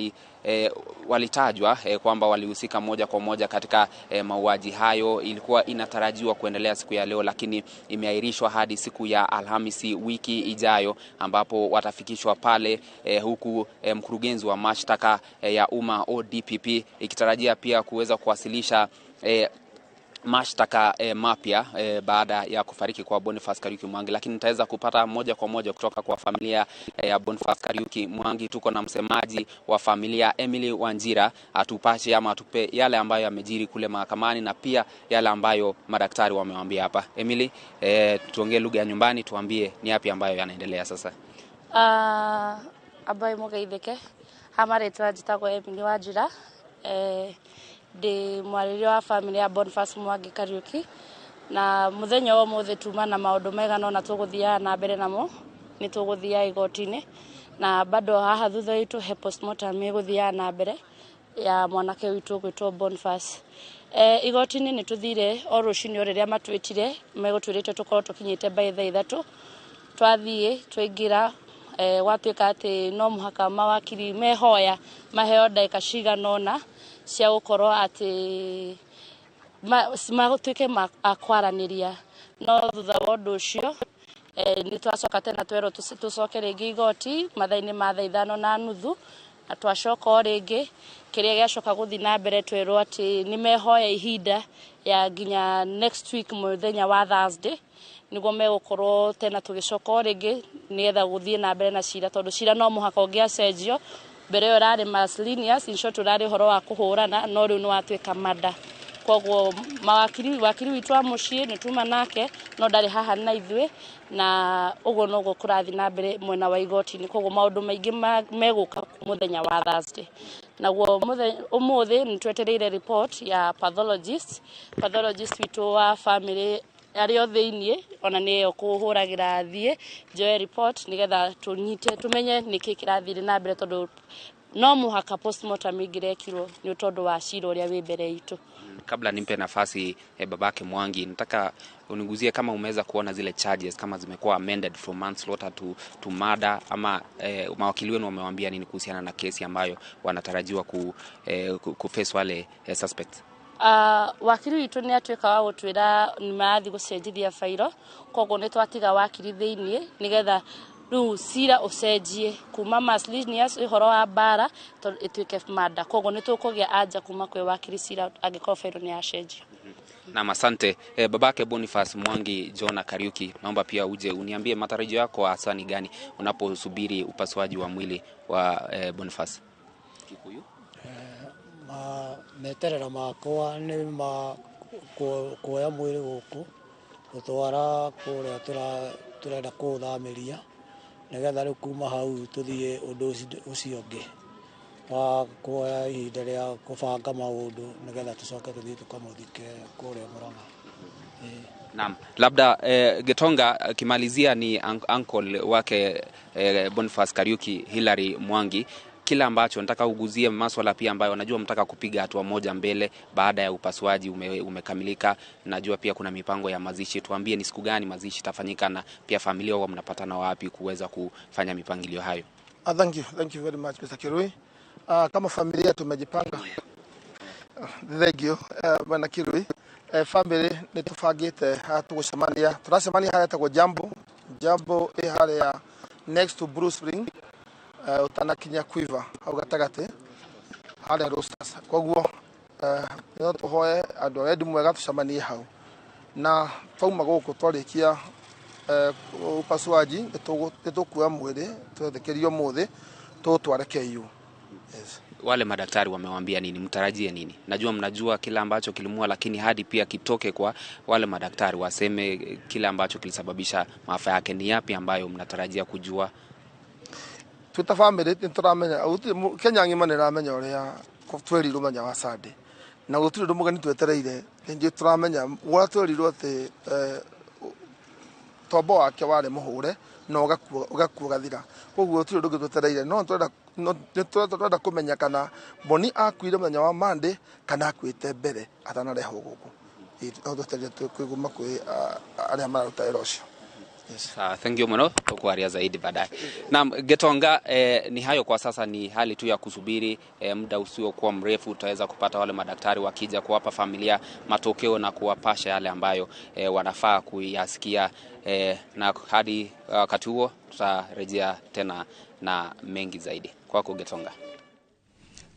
S9: walitajwa kwamba walihusika moja kwa moja katika mauaji hayo ilikuwa inatarajiwa kuendelea siku ya leo, lakini imeahirishwa hadi siku ya Alhamisi wiki ijayo ambapo watafikishwa pale, huku mkurugenzi wa mashtaka ya umma ODPP ikitarajia pia kuweza kuwasilisha mashtaka mapya baada ya kufariki kwa Boniface Kariuki Mwangi. Lakini nitaweza kupata moja kwa moja kutoka kwa familia ya Boniface Kariuki Mwangi. Tuko na msemaji wa familia Emily Wanjira, atupashe ama atupe yale ambayo yamejiri kule mahakamani na pia yale ambayo madaktari wamewaambia hapa. Emily, tuongee lugha ya nyumbani, tuambie ni yapi ambayo yanaendelea sasa.
S10: Abai mugeithike hamaretwa njitagwo Emily Wanjira, ndi mwarĩria wa family ya Boniface Mwangi Kariuki. Na muthenya wa umuthi tuma na maundu maigana ona tuguthiaga na mbere namo ni tuguthiaga igoti-ini na bado haha thutha witu he postmortem iguthiaga na mbere ya mwanake witu gwitwo Boniface. Igoti-ini ni tuthire o rucini riria matwitire megutwirite tukorwo tukinyite by thaa 3 twathie twaingira gwatuika ati no muhaka mawakiri mehoya maheo ndagika cigana ũna cia gukorwo ati magũtuĩke akwaraniria no thutha wa ũndũ ũcio nĩ twacoka tena twerwo tũcoke rĩngĩ igoti mathaa-inĩ ma thaa 5:30 na twacoka o rĩngĩ kĩrĩa gĩacoka gũthiĩ na mbere twerwo atĩ nĩ mehoya ihinda ya nginya next week mũthenya wa Thursday nĩguo megũkorwo tena tũgĩcoka o rĩngĩ nĩgetha gũthiĩ na mbere na cira tondũ cira no mũhaka ũngĩacenjio mbere ĩyo ũrarĩ miscellaneous, in short ũrarĩ ũhoro wa kũhũrana no rĩu nĩ watuĩka mada. Koguo mawakiri wakiri witũ wa mũciĩ nĩ tuma nake no ndarĩ haha na ithuĩ na ũguo noguo kũrathiĩ na mbere mwena wa igoti-inĩ. Koguo maũndũ maingĩ megũka mũthenya wa Thursday. Naguo ũmũthĩ nĩ twetereire report ya pathologist witũ wa family arĩ o thĩiniĩ ona nĩyo kũhũragĩra thiĩ njoe report nĩgetha tũnyite tũmenye nĩkĩ kĩrathire na mbere tondũ no mũhaka postmortem ĩngĩrekirwo nĩ tondũ wa cira ũrĩa wĩ mbere itũ.
S9: Kabla nimpe nafasi babake Mwangi, nataka uniguzie kama umeweza kuona zile charges kama zimekuwa amended from manslaughter to murder ama mawakili wenu wamewaambia nini kuhusiana na kesi ambayo wanatarajiwa ku face wale suspects?
S10: Wakiri witũ nĩ atuĩka wa gũtwĩra nĩ marathiĩ gũcenjithia bairo koguo nĩ twatiga wakiri thĩiniĩ nĩgetha rĩu cira ũcenjie kuma miscellaneous ũhoro wa mbara tondũ ĩtuĩke murder. Koguo nĩ tũkũgĩa anja kuma kwĩ wakiri cira angĩkorwo bairo nĩ yacenjio.
S9: Naam, asante. Babake Boniface Mwangi Jona Kariuki, naomba pia uje uniambie matarajio yako hasa ni gani unaposubiri upasuaji wa mwili wa Boniface. Kikuyu?
S3: Ma meterera makwa nĩ ma kuoya mwĩrĩ gũkũ gũtwara kũrĩa tũrenda kũũthamĩria nĩgetha rĩu kuma hau tũthiĩ ũndũ ũcio ũngĩ wa kuoya ihinda rĩa kũbanga maũndũ nĩgetha tũcoke tũthiĩ tũkamũthike kũrĩa Murang'a.
S9: Naam, labda Getonga kimalizia ni uncle wake Boniface Kariuki Hilary Mwangi, kila ambacho nataka uguzie maswala pia ambayo najua mtaka kupiga hatua moja mbele baada ya upasuaji umekamilika. Najua pia kuna mipango ya mazishi, tuambie ni siku gani mazishi itafanyika na pia familia wao mnapatana wapi kuweza kufanya mipangilio hayo.
S8: Thank you very much Mr. Kirui. Kama familia tumejipanga. Thank you Bwana Kirui. Family nĩ tũbangĩte haha tũgũcemania, tũracemania harĩa ĩtagwo Jambo Jambo ĩ harĩa next to Blue Spring utanakinya Quiver hau gatagatĩ harĩa Roasters. Koguo no tũhoe andũ arĩa mwega tũcemanie hau na twauma gũkũ twarĩkia upasuaji nĩ tũkuoya mwĩrĩ twetĩkĩrio ũmũthĩ tũũtware KU. Yes.
S9: Wale madaktari wamewaambia nini, mtarajie nini? Najua mnajua kila ambacho kilimua, lakini hadi pia kitoke kwa wale madaktari waseme kila ambacho kilisababisha maafa yake, ni yapi ambayo mnatarajia kujua?
S8: Twita family nĩ tũramenya Kenya ng'ima nĩ ĩramenya ũrĩa twerirwo mũthenya wa Sunday na gũtirĩ ũndũ mũgeni twetereire. Ningĩ tũramenya ũrĩa twerirwo atĩ tombo wake warĩ mũhũre na ũgakua ũgathira, koguo gũtirĩ ũndũ ũngĩ twetereire. No tũrenda kũmenya kana Boni akuire mũthenya wa Monday kana akuĩte mbere atanarehwo gũkũ. Twetereire kwĩguma kwĩ arĩa mararuta wĩra ũcio.
S9: Yes. Thank you mno, tukuaria zaidi baadaye. Naam, Getonga, ni hayo kwa sasa, ni hali tu ya kusubiri muda usiokuwa mrefu utaweza kupata wale madaktari wakija kuwapa familia matokeo na kuwapasha yale ambayo wanafaa kuyasikia, na hadi wakati huo tutarejea tena na mengi zaidi. Kwako Getonga.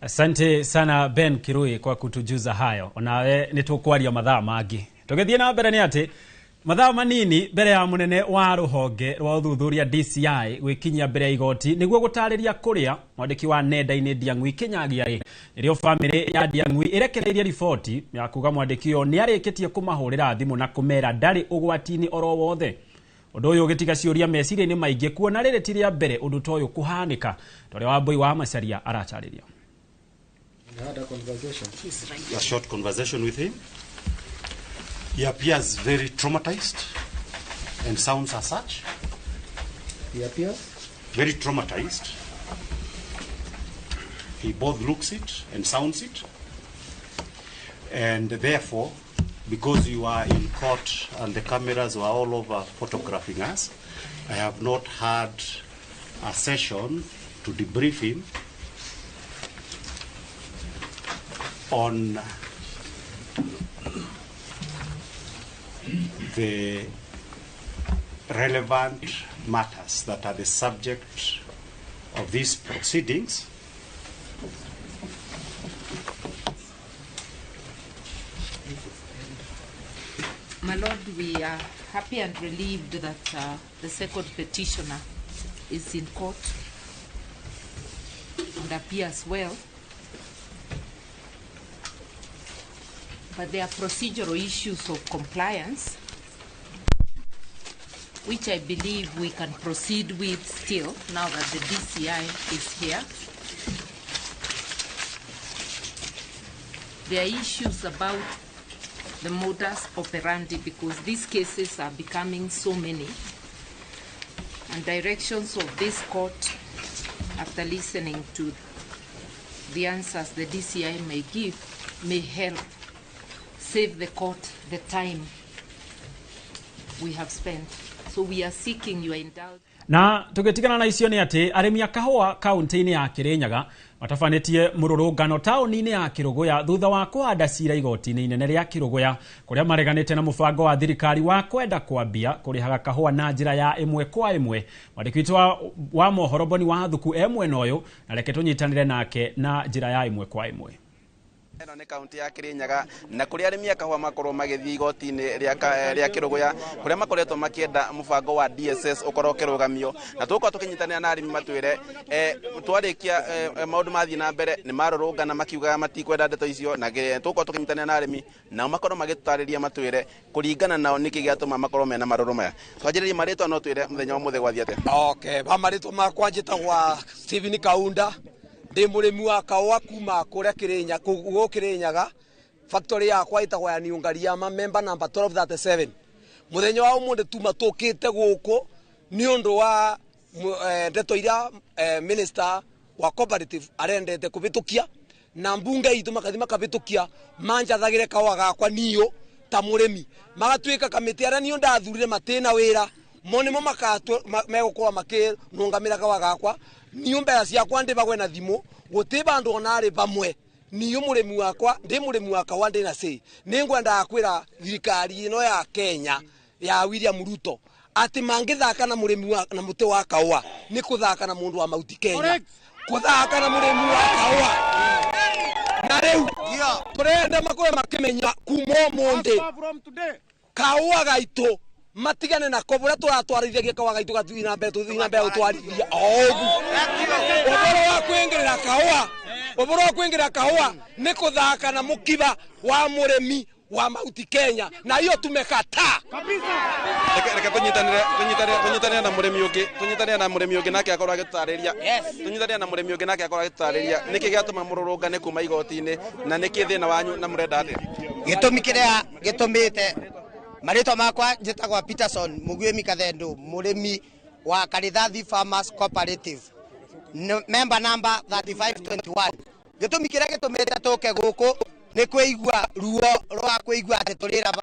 S2: Asante sana Ben Kirui kwa kutujuza hayo. Onawe nĩ tũkwaria mathaa mangĩ. Tũgĩthiĩ na mbere nĩ atĩ mathaa manini mbere ya munene wa ruhonge rwa uthuthuria DCI gwikinyia mbere ya igoti niguo gutariria kuria mwandiki wa nenda-inĩ Ndiang'ui Kinyagia ri nĩrĩo family ya Ndiang'ui ĩrekereirie riboti ya kuga mwandiki ũyũ nĩarĩkĩtie kũmahũrĩra thimũ na kũmera ndarĩ ũgwati-inĩ oro wothe. Ũndũ ũyũ ũgĩtiga ciũria meciria-inĩ maingĩ kuona rĩrĩ ti rĩa mbere ũndũ ta ũyũ kũhanĩka. Torĩa Wambui wa Macharia aratarĩria.
S11: A short conversation with him.
S1: He appears very traumatized and sounds as such.
S11: He appears
S1: very traumatized. He both looks it and sounds it. And therefore, because you are in court and the cameras were all over photographing us, I have not had a session to debrief him on the relevant matters that are the subject of these proceedings.
S12: My Lord, we are happy and relieved that the second petitioner is in court and appears well. But there are procedural issues of compliance, which I believe we can proceed with still now that the DCI is here. There are issues about the modus operandi because these cases are becoming so many, and directions of this court, after listening to the answers the DCI may give, may help save the court the time we have spent. So we are seeking your indulgence.
S2: Na tugitigana na icio ni ati arimi a kahũa kaunti-inĩ ya Kirinyaga matabanĩtie mũrũrũngano taũni-inĩ ya Kĩrũgũya thutha wa kũhanda cira igoti-inĩ inene rĩa Kĩrũgũya kũrĩa mareganĩte na mũbango wa thirikari wa kwenda kwambia kũrĩhaga kahũa na njĩra ya ĩmwe kwa ĩmwe. Mwandĩki witũ wa mohoro Boni wa Thuku e mwena ũyũ, na reke tũnyitanĩre nake na njĩra ya ĩmwe kwa ĩmwe.
S13: Ĩno nĩ kaunti ya Kirinyaga na kũrĩa arĩmi a kahũa makorwo magĩthiĩ igoti-inĩ rĩa Kĩrũgũya kũrĩa makoretwo makĩenda mũbango wa DSS ũkorwo ũkĩrũgamio, na tũgũkorwo tũkĩnyitanĩra na arĩmi matwĩre twarĩkia maũndũ mathiĩ na mbere nĩ marũrũngana makiugaga matikwenda ndeto icio, na tũgũkorwo tũkĩnyitanĩra na arĩmi nao makorwo magĩtũtarĩria matwĩre kũringana nao nĩkĩ gĩatũma makorwo mena marũrũ maya. Twanjĩrĩrie marĩtwa no twĩre mũthenya wa ũmũthĩ gwathiĩ atĩa.
S14: Okay, ba marĩtwa makwa njĩtagwa Stephen Kaunda, ndi mũrĩmi wa kahũa kuma kũrĩa Kirinyaga, gũkũ Kirinyaga. Factory yakwa ĩtagwo ya Niungariama, member number 1237. Mũthenya wa ũmũthĩ tuma tũkĩte gũkũ nĩ ũndũ wa ndeto iria minister wa cooperative arendete kũhĩtũkia na mbunge itũ makathi makahĩtũkia manjathagĩre kahũa gakwa niyo ta mũrĩmi, magatuĩka kamĩtĩ arĩa niyo ndathurire matĩna wĩra mo nĩmo megũkorwo makĩnũngamĩra kahũa gakwa. Niyo mbeca ciakwa ndĩbagwe na thimũ gũtĩ bandũ ona arĩ bamwe. Niyo mũrĩmi wakwa ndĩ mũrĩmi wa kahũa ndĩ na say. Nĩngwendaga kwĩra thirikari ĩno ya Kenya ya William Ruto atĩ mangĩthaka na mũrĩmi wa na mũtĩ wa kahũa nĩ kũthaka na mũndũ wa Mount Kenya, kũthaka na mũrĩmi wa kahũa. Na rĩu tũrenda makorwo makĩmenya kuma ũmũthĩ kahũa gaitũ matigane na ko buria turatwarithagia kahũa gaitũ gathiĩ na mbere, tũthiĩ na mbere gũtwarithia o ũguo. Ũhoro wa kwĩingĩrĩra kahũa, ũhoro wa kwĩingĩrĩra kahũa nĩ kũthaka na mũkiba wa mũrĩmi wa Mount Kenya, na hiyo tumekataa
S13: kabisa. Reke tũnyitanĩre na mũrĩmi ũngĩ, tũnyitanĩre na mũrĩmi ũngĩ nake akorwo agĩtũtarĩria. Tũnyitanĩre na mũrĩmi ũngĩ nake akorwo agĩtũtarĩria nĩkĩ gĩatũma mũrũrũngane kuma igoti-inĩ na nĩkĩ thĩna wanyu na mũrenda atĩa.
S15: Gĩtũmi kĩrĩa gĩtũmĩte marĩtwa makwa njĩtagwa Peterson Muguĩmi Kathendu, mũrĩmi wa Karithathi Farmers Cooperative, member number 3521. Gĩtũmi kĩrĩa gĩtũmĩte tũke gũkũ nĩ kwĩigua ruo rwa kwĩigua atĩ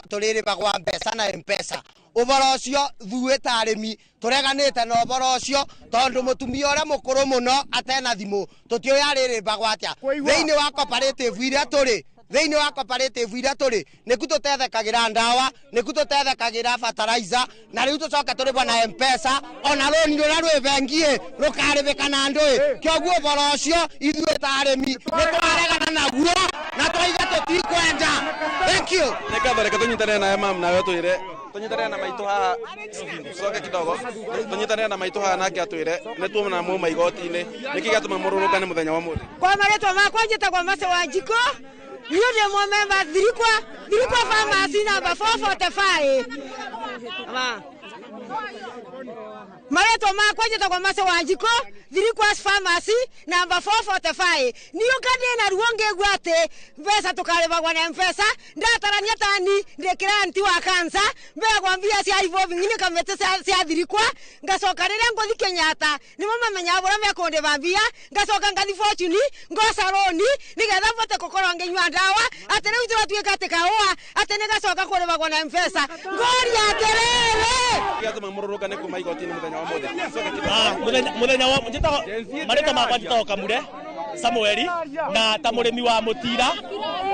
S15: tũrĩrĩbagwa mbeca na M-Pesa. Ũhoro ũcio ithuĩ ta arĩmi tũreganĩte na ũhoro ũcio tondũ mũtumia ũrĩa mũkũrũ mũno atena thimũ tũtiũĩ arĩrĩbagwa atĩa. Thĩinĩ wa cooperative iria tũrĩ, thĩinĩ wa cooperative iria tũrĩ nĩku tũtethekagĩra ndawa, nĩku tũtethekagĩra fertilizer, na rĩu tũcoke tũrĩbwo na M-Pesa ona rũni rũrĩa rwĩ bengi-ĩ rũkarĩbĩka na ndũĩ. Kĩoguo ũhoro ũcio ithuĩ ta arĩmi nĩ twaregana naguo na twaiga tũtikwenda. Thank you.
S13: Nĩ ngatho, reke tũnyitanĩre nawe mam, nawe ũtwĩre tũnyitanĩre na maitũ haha, coke kidogo tũnyitanĩre na maitũ haha nake atwĩre nĩ tuona muma igoti-inĩ nĩkĩ gĩatũma mũrũrũngane mũthenya wa ũmũthĩ.
S16: Kwa marĩtwa makwa njĩtagwo Mercy Wanjikũ, niĩ ndĩ mũmemba Thirikwa Farmers number 445. Marĩtwa makwa njĩtagwo Mercy Wanjikũ, Three Pharmacy number 445. Niũka ndĩna ruo ngĩigua atĩ mbeca tũkarĩbagwo na M-Pesa, ndatarania tani ndĩ client wa cancer, mbegwa mbia cia revolving nĩ kamĩtĩ cia thirikwa, ngacoka rĩrĩa ngũthi Kenyatta nĩmo mamenyaga bũrĩa mekũndĩba mbia, ngacoka ngathi Fortune ngoca rũni nĩgetha bote gũkorwo ngĩnyua ndawa, atĩ rĩu tũratuĩka atĩ kahũa atĩ nĩgacoka kũrĩbagwo na M-Pesa. Ngũria atĩrĩrĩ,
S13: Gĩatũma mũrũrũngane kuma igoti-inĩ mũthenya wa ũmũthĩ.
S17: Muthenya wa njĩtagwo marĩtwa makwa njĩtagwo Kamure Samueli, na ta mũrĩmi wa mũtira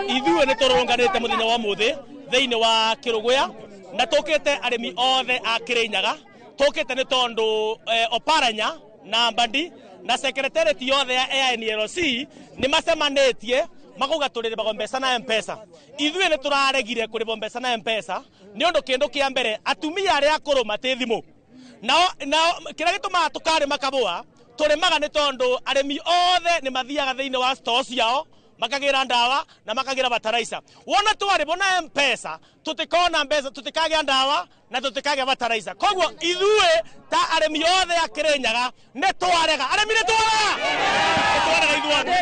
S17: ithuĩ nĩ tũrũrũnganĩte mũthenya wa ũmũthĩ thĩinĩ wa Kĩrũgũya, na tũkĩte arĩmi othe a Kĩrĩnyaga, tũkĩte nĩ tondũ Oparanya na Mbadi na secretariat yothe ya AINLC nĩ macemanĩtie makauga tũrĩrĩbagwo mbeca na M-Pesa. Ithuĩ nĩ tũraregire kũrĩbwo mbeca na M-Pesa nĩ ũndũ kĩndũ kĩa mbere atumia arĩa akũrũ matĩ thimũ nao kĩrĩa gĩtũmaga tũkarĩma kabũa tũrĩmaga nĩ tondũ arĩmi othe nĩ mathiaga thĩinĩ wa store ciao makagĩra ndawa na makagĩra bataraitha. Wona twarĩbwo na M-Pesa tũtikona mbeca, tũtikagĩa ndawa na tũtikagĩa bataraitha. Koguo ithuĩ ta arĩmi othe a Kĩrĩnyaga nĩ twarega. Arĩmi nĩ twarega, nĩ twarega ithuothe.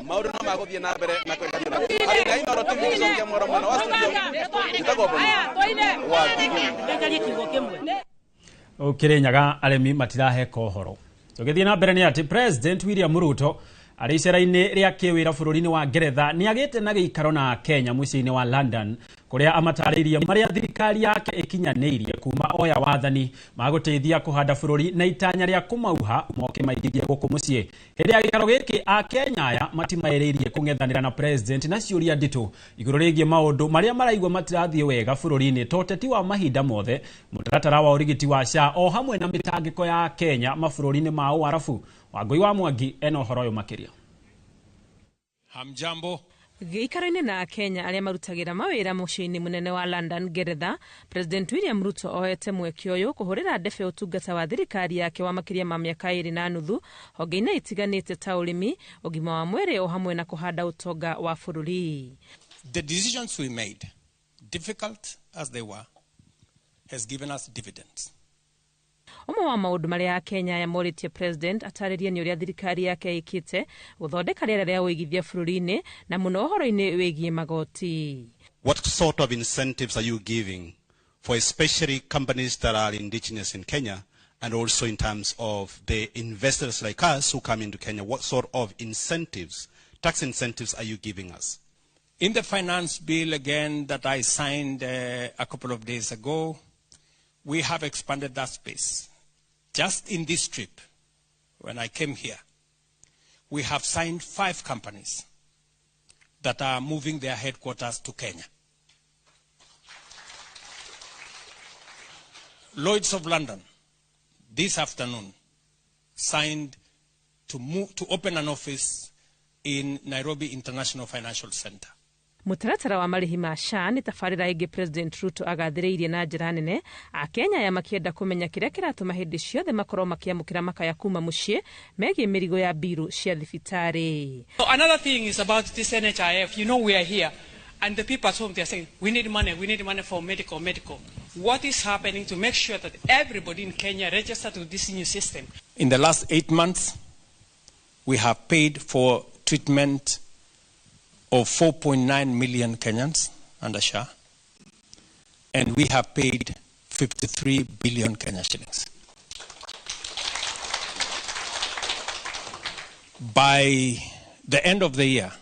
S13: Maũndũ no magũthiĩ na mbere na kwenderea. Harĩ na Inooro TV gĩcokia mwaro mwena wa studio. Njĩtagwo Boni wa
S2: Kĩrĩnyaga arĩmi matiraheka ũhoro. Tũgĩthiĩ na mbere nĩ atĩ President William Ruto arĩ icera-inĩ rĩa kĩwĩra bũrũri-inĩ wa Ngeretha nĩ agĩte na gĩikaro na Kenya mũciĩ-inĩ wa London, kũrĩa amatarĩirie marĩa thirikari yake ĩkinyanĩirie kuma oya wathani magũteithia kũhanda bũrũri na itanya rĩa kũmauha moke maigithie gũkũ mũciĩ. Hĩndĩ ya gĩikaro gĩkĩ Akenya aya matimaĩrĩirie kũng'ethanĩra na president na ciũria nditũ igũrũ rĩgiĩ maũndũ marĩa maraigua matirathiĩ wega bũrũri-inĩ ta ũteti wa mahinda mothe, mũtaratara wa ũrigiti wa SHA o hamwe na mĩtangĩko ya Kenya mabũrũri-inĩ ma Ũarabu. Wangũi wa Mwangi ena ũhoro ũyũ makĩria.
S18: Hamjambo.
S19: Gĩikaro-inĩ na Kenya arĩa marutagĩra mawĩra mũciĩ-inĩ mũnene wa London, Ngeretha, President William Ruto oete mweke ũyũ kũhũrĩra ndebe ũtungata wa thirikari yake wa makĩria ma mĩaka 2.5 honge-inĩ itiganĩte ta ũrĩmi, ũgima wa mwĩrĩ o hamwe na kũhanda ũtonga wa bũrũri.
S18: The decisions we made, difficult as they were, has given us dividends.
S19: Ũmwe wa maũndũ marĩa Kenya aya morĩtie president atarĩrie nĩ ũrĩa thirikari yake ĩkĩte gũthondeka rĩera rĩa ũigithia bũrũri-inĩ na mũno ũhoro-inĩ wĩgiĩ magoti.
S1: What sort of incentives are you giving for especially companies that are indigenous in Kenya, and also in terms of the investors like us who come into Kenya? What sort of incentives, tax incentives, are you giving us?
S18: In the finance bill again that I signed a couple of days ago, we have expanded that space. Just in this trip, when I came here, we have signed 5 companies that are moving their headquarters to Kenya. Lloyds of London, this afternoon, signed to open an office in Nairobi International Financial Center.
S19: Mũtaratara wa marĩhi ma SHA nĩ tabarĩra ĩngĩ President Ruto agathĩrĩirie na njĩra nene Akenya aya makĩenda kũmenya kĩrĩa kĩratũma hĩndĩ ciothe makorwo makĩamũkĩra makaya kuma mũciĩ megiĩ mĩrigo ya mbiru cia thibitarĩ.
S20: So another thing is about this NHIF. You know, we are here and the people at home, they are saying we need money for medical. What is happening to make sure that everybody in Kenya registered to this new system?
S18: In the last 8 months, we have paid for treatment of 4.9 million Kenyans under SHA, and we have paid 53 billion Kenya shillings. By the end of the year,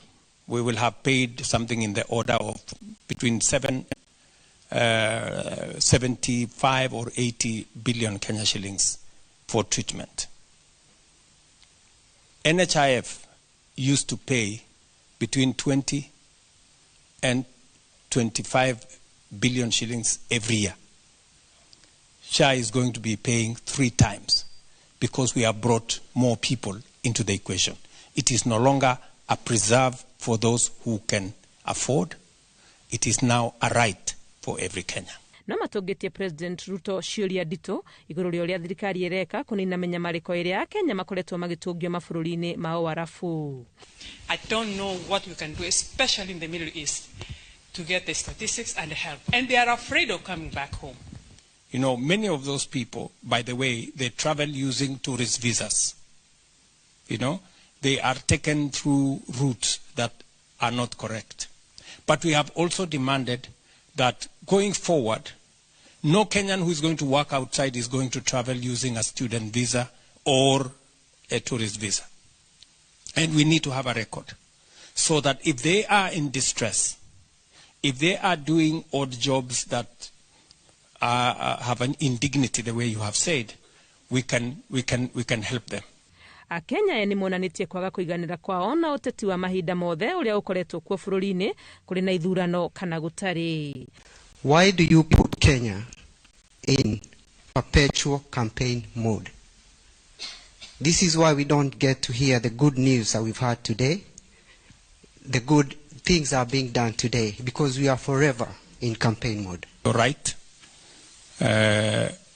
S18: we will have paid something in the order of between 75 or 80 billion Kenya shillings for treatment. NHIF used to pay between 20 and 25 billion shillings every year. SHA is going to be paying 3 times because we have brought more people into the equation. It is no longer a preserve for those who can afford. It is now a right for every Kenyan.
S19: No matũngĩtie President Ruto ciũria nditũ igũrũ rĩa ũrĩa thirikari ĩreka kũnina mĩnyamarĩko ĩrĩa Akenya makoretwo magĩtũngio mabũrũri-inĩ ma Ũarabu.
S20: I don't know what we can do, especially in the Middle East, to get the statistics and the help. And they are afraid of coming back home.
S18: You know, many of those people, by the way, they travel using tourist visas. You know, they are taken through routes that are not correct. But we have also demanded that going forward, no Kenyan who is going to work outside is going to travel using a student visa or a tourist visa. And we need to have a record so that if they are in distress, if they are doing odd jobs that have an indignity, the way you have said, we can help them.
S19: Akenya ene monanĩtie kwaga kũiganĩra kwao na ũteti wa mahinda mothe ũrĩa ũkoretwo kuo bũrũri-inĩ kũrĩ na ithurano kana gũtarĩ.
S5: Why do you put Kenya in perpetual campaign mode? This is why we don't get to hear the good news that we've had today. The good things are being done today because we are forever in campaign mode.
S18: You're right.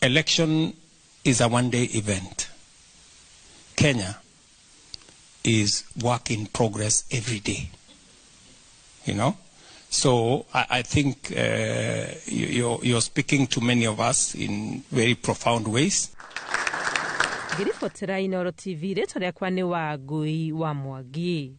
S18: Election is a one-day event. Kenya is work in progress every day, you know? So I think you're speaking to many of us in very profound ways.
S19: Ngiribotera Inooro TV, rĩtwa rĩakwa nĩ Wangũi wa Mwangi.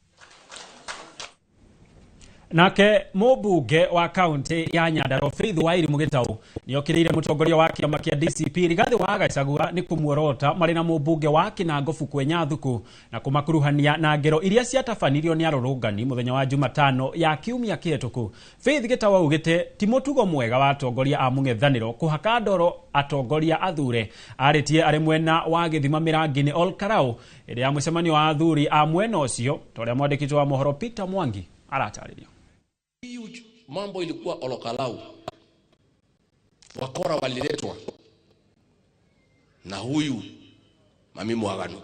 S2: Nake mũmbunge wa kaunti ya Nyandarua Faith Wairimu Gitau nĩokĩrĩire mũtongoria wa kĩama kĩa DCP Rigathi wa Gachagua nĩ kũmuorota marĩ na mũmbunge wa Kinango Kwenya Thuku na kũmakuruhania na ngero iria ciatabanirio nĩ arũrũngani mũthenya wa Jumatano ya kiumia kĩhetũku. Faith Gitau augĩte ti mũtugo mwega wa atongoria a mũng'ethanĩro kũhaka ndoro atongoria athure. Arĩtie arĩ mwena wa gĩthima Mĩrangi-inĩ Ol Kalou ĩrĩa ya mũcemanio wa athuri a mwena ũcio ta ũrĩa mwandĩki wa mohoro Peter Mwangi aratarĩria.
S21: Mambo ilikuwa Olokalau, wakora waliletwa na huyu Mami Mwagano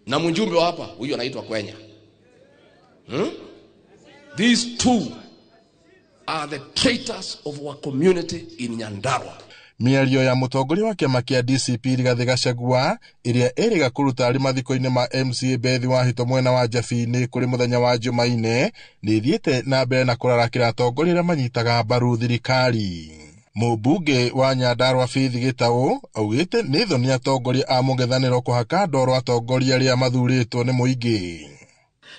S21: na mjumbe wa hapa huyu anaitwa Kwenya. These two are the traitors of our community in Nyandarua.
S22: Mĩario ya mũtongoria wa kĩama kĩa DCP Rigathi Gachagua ĩrĩa ĩrĩga kũruta arĩ mathiko-inĩ ma MCA Bethi Wahito mwena wa Njabi-inĩ kũrĩ mũthenya wa Jumaine nĩ ĩthiĩte na mbere na kũrarakĩra atongoria arĩa manyitaga mbaru thirikari. Mũmbunge wa Nyandarua Faith Gitau augĩte nĩ thoni atongoria a mũng'ethanĩro kũhaka ndoro atongoria arĩa mathurĩtwo nĩ mũingĩ.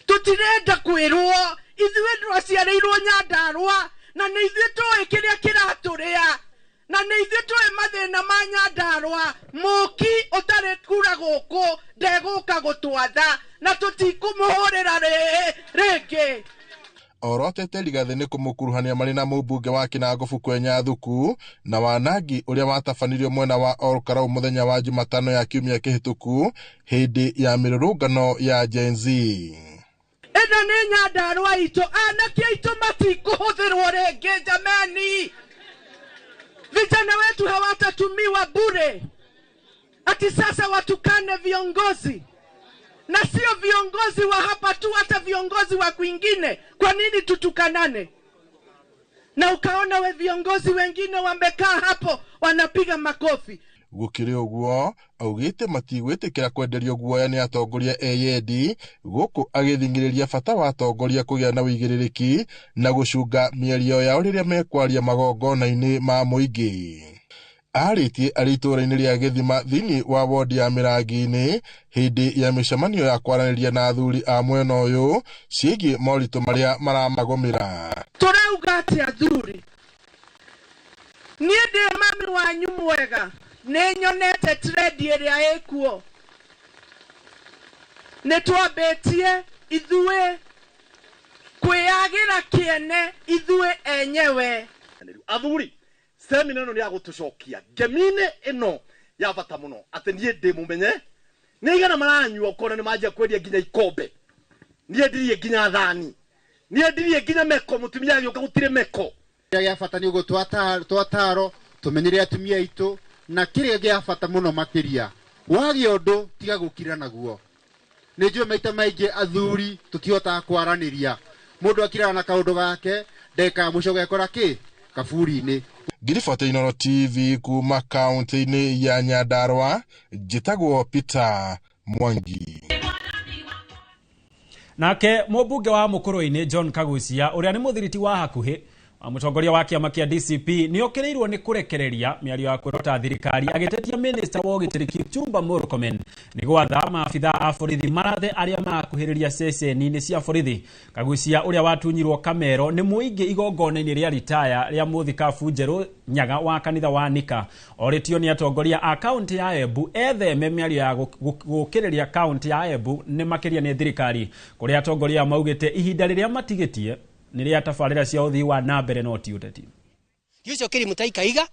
S24: Tũtirenda kwĩrwo ithuĩ twaciarĩirwo Nyandarua na nĩ ithuĩ tũĩ kĩrĩa kĩratũrĩa na nĩ ithuĩ tũĩ mathĩna ma Nyandarua. Mũki ũtarĩ kura gũkũ ndegũka gũtwatha na tũtikũmũhũrĩra rĩngĩ.
S22: Orotete Rigathi nĩ kũmũkuruhania marĩ na mũmbunge wa Kinango Kwenya Thuku na wanangi ũrĩa watabanirio mwena wa Ol Kalou mũthenya wa Jumatano ya kiumia kĩhĩtũku hĩndĩ ya mĩrũrũngano ya Gen Z.
S24: Ĩno nĩ Nyandarua itũ, anake aitũ matikũhũthĩrwo rĩngĩ jameni. Vijana wetu hawatatumiwa bure ati sasa watukane viongozi, na sio viongozi wa hapa tu, hata viongozi wa kwingine. Kwa nini tutukanane? Na ukaona we viongozi wengine wamekaa hapo wanapiga makofi.
S22: Gũkĩrĩ ũguo augĩte matigwĩtĩkĩra kwenderio guoya nĩ atongoria eyendi, gũkũ agĩthing'ĩrĩria bata wa atongoria kũgĩa na ũigĩrĩrĩki na gũcunga mĩario yao rĩrĩa mekwaria magongona-inĩ ma mũingĩ. Arĩtie arĩ itũũra-inĩ rĩa Gĩthima thĩinĩ wa wodi ya Mĩrangi-inĩ hĩndĩ ya mĩcemanio ya kwaranĩria na athuri a mwena ũyũ ciĩgiĩ moritũ marĩa maramagũmĩra.
S24: Tũrauga atĩ athuri, niĩ ndĩ mami wanyu mwega, nĩ nyonete trend ĩrĩa ĩkuo. Nĩ twambĩtie ithuĩ kwĩyagĩra kĩene ithuĩ enyewe.
S23: Athuri, semina ĩno nĩ ya gũtũcokia ngemi-inĩ ĩno ya bata mũno atĩ niĩ ndĩ mũmenye nĩ igana maranyua ũkona nĩ manjia kwendia nginya ikombe, niĩ ndirie nginya thani, niĩ ndirie nginya meko, mũtumia agĩũka gũtirĩ meko.
S25: Kĩrĩa gĩa bata nĩ ũguo twataro tũmenyere atumia aitũ, na kĩrĩa gĩa bata mũno makĩria wagĩa ũndũ tiga gũkira naguo. Nĩ njũĩ maita maingĩ athuri tũtihotaga kwaranĩria, mũndũ akiraga na kaũndũ gake ndagĩka ya mũico ũgekora kĩ kaburi-inĩ.
S22: Ngiribota Inooro TV kuma kaunti-inĩ ya Nyandarua, njĩtagwo Peter Mwangi.
S2: Nake mũmbunge wa Mũkũrũ-inĩ John Kagucia ũrĩa nĩ mũthiriti wa hakuhĩ wa mũtongoria wa kĩama kĩa DCP nĩ okĩrĩirwo nĩ kũrekereria mĩario ya kwĩrota thirikari agĩtetia minista wa ũgitĩri Kipchumba Murkomen nĩ gwatha maabitha a borithi marathe arĩa marakuhĩrĩria ceceni-inĩ cia borithi. Kagucia ũrĩa watunyirwo Kamero nĩ mũingĩ igongona-inĩ rĩa ritaya rĩa mũthikabu Njerũ Nyaga wa kanitha wa Nika orĩtio nĩ atongoria a kaunti ya Embu etheme mĩario ya gũkĩrĩria kaunti ya Embu nĩ makĩria nĩ thirikari kũrĩa atongoria maugĩte ihinda rĩrĩa matigĩtie nĩ rĩa tabarĩra cia ũthii wa na mbere no ti ũteti.
S3: Gĩcokeria Mutahi Kahiga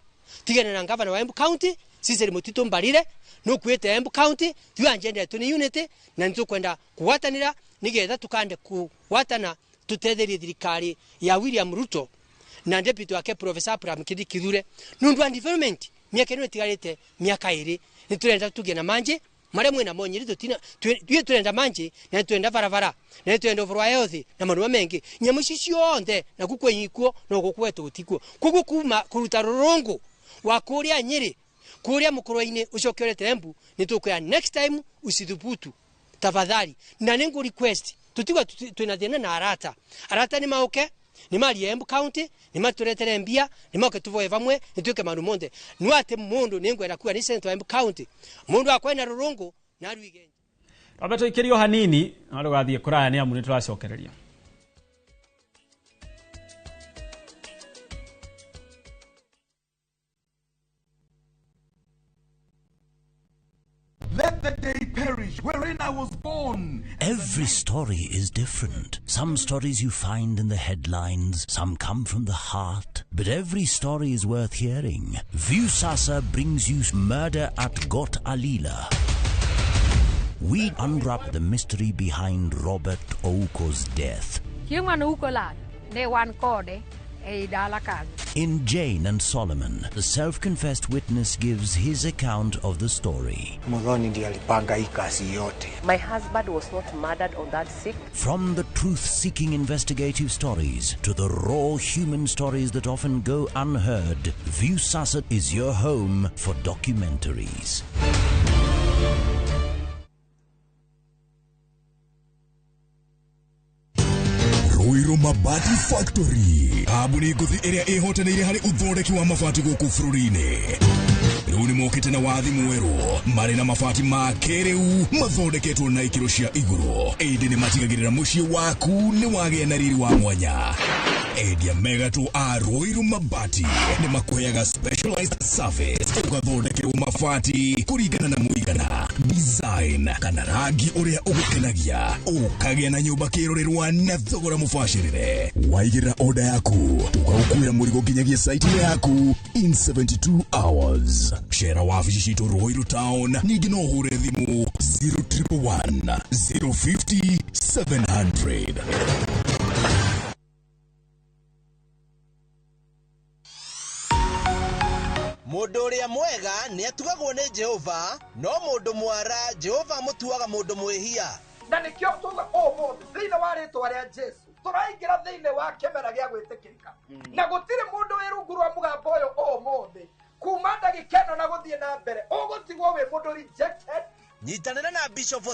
S3: tigana na ngavana wa Embu County Cecily Mutito Mbarire nukuite Embu County tu agenda yetu ni unity na nitukwenda kugwatanira nigetha tukande kugwatana tutetherie thirikari ya William Ruto na deputy wake Professor Abraham Kindiki Kithure nundu wa development miaka ino itigarite miaka iri niturenda tugie na manje maria mwina mo Nyeri tutina tuye turenda manje na turenda barabara na turenda overall health na maundu mengi nyamu ici cionthe na kukwenyikuo no gukwetu gutikuo koguo kuma kuruta rurungu wa kuria Nyeri kuria Mukurwe-ini ucoke urete Embu nitukwira next time usithubutu tafadhali na ningu request tutigwa twina thina na arata arata ni mauke ni marie Embu County ni maturetere mbia ni mauke tuvoe vamwe ni tuike maundu monthe ni ati mundu ningwenda kuwa ni senator wa Embu County mundu akwena rurungu na ruige
S2: twambe tuikirio hanini na rugathie kuraya ni amu ni turacokereria.
S4: Let the day perish wherein I was born.
S6: Every story is different. Some stories you find in the headlines, some come from the heart. But every story is worth hearing. Viusasa brings you Murder at Got Alila. We unwrap the mystery behind Robert Ouko's death. In Jane and Solomon, the self-confessed witness gives his account of the story.
S7: My husband was not murdered on that sick.
S6: From the truth-seeking investigative stories to the raw human stories that often go unheard, Viusasa is your home for documentaries.
S10: Ruiru Mabati Factory kambuni ngũthi ĩrĩa ĩhotanĩire harĩ ũthondeki wa mabati gũkũ bũrũri-inĩ rĩu nĩ mokĩte na wathi mwerũ marĩ na mabati ma kĩrĩu mathondeketwo na ikĩro cia igũrũ ĩndĩ nĩ matigagĩrĩra mũciĩ waku nĩ wagĩa na riri wa mwanya. Endia megatũ a Ruiru Mabati nĩ makũheaga specialized service ũgathondekerwo mabati kũringana na mũigana, design kana rangi ũrĩa ũgũkenagia, ũkagĩa na nyũmba kĩrorerwa na thogora mũbacĩrĩre. Waigĩrĩra order yaku tũgagũkuĩra mũrigo nginyagia site yaku in 72 hours. Cera wabici citũ Ruiru Town, ningĩ no ũhũre thimũ 0111 050 700.
S26: Mundu uria mwega ni atugagwo ni Jehova, no mundu mwara Jehova amutuaga mundu mwihia.
S27: Na nikio tuga umuthi thiini wa ritwa ria Jesu turaingira thiini wa kimera gia gwitikirika na gutiri mundu wi rungu rwa mugambo uyu umuthi kuma ndagika ĩno na guthie na mbere ugutigwo wi mundu rejected.
S26: Nyitanĩra na Bishop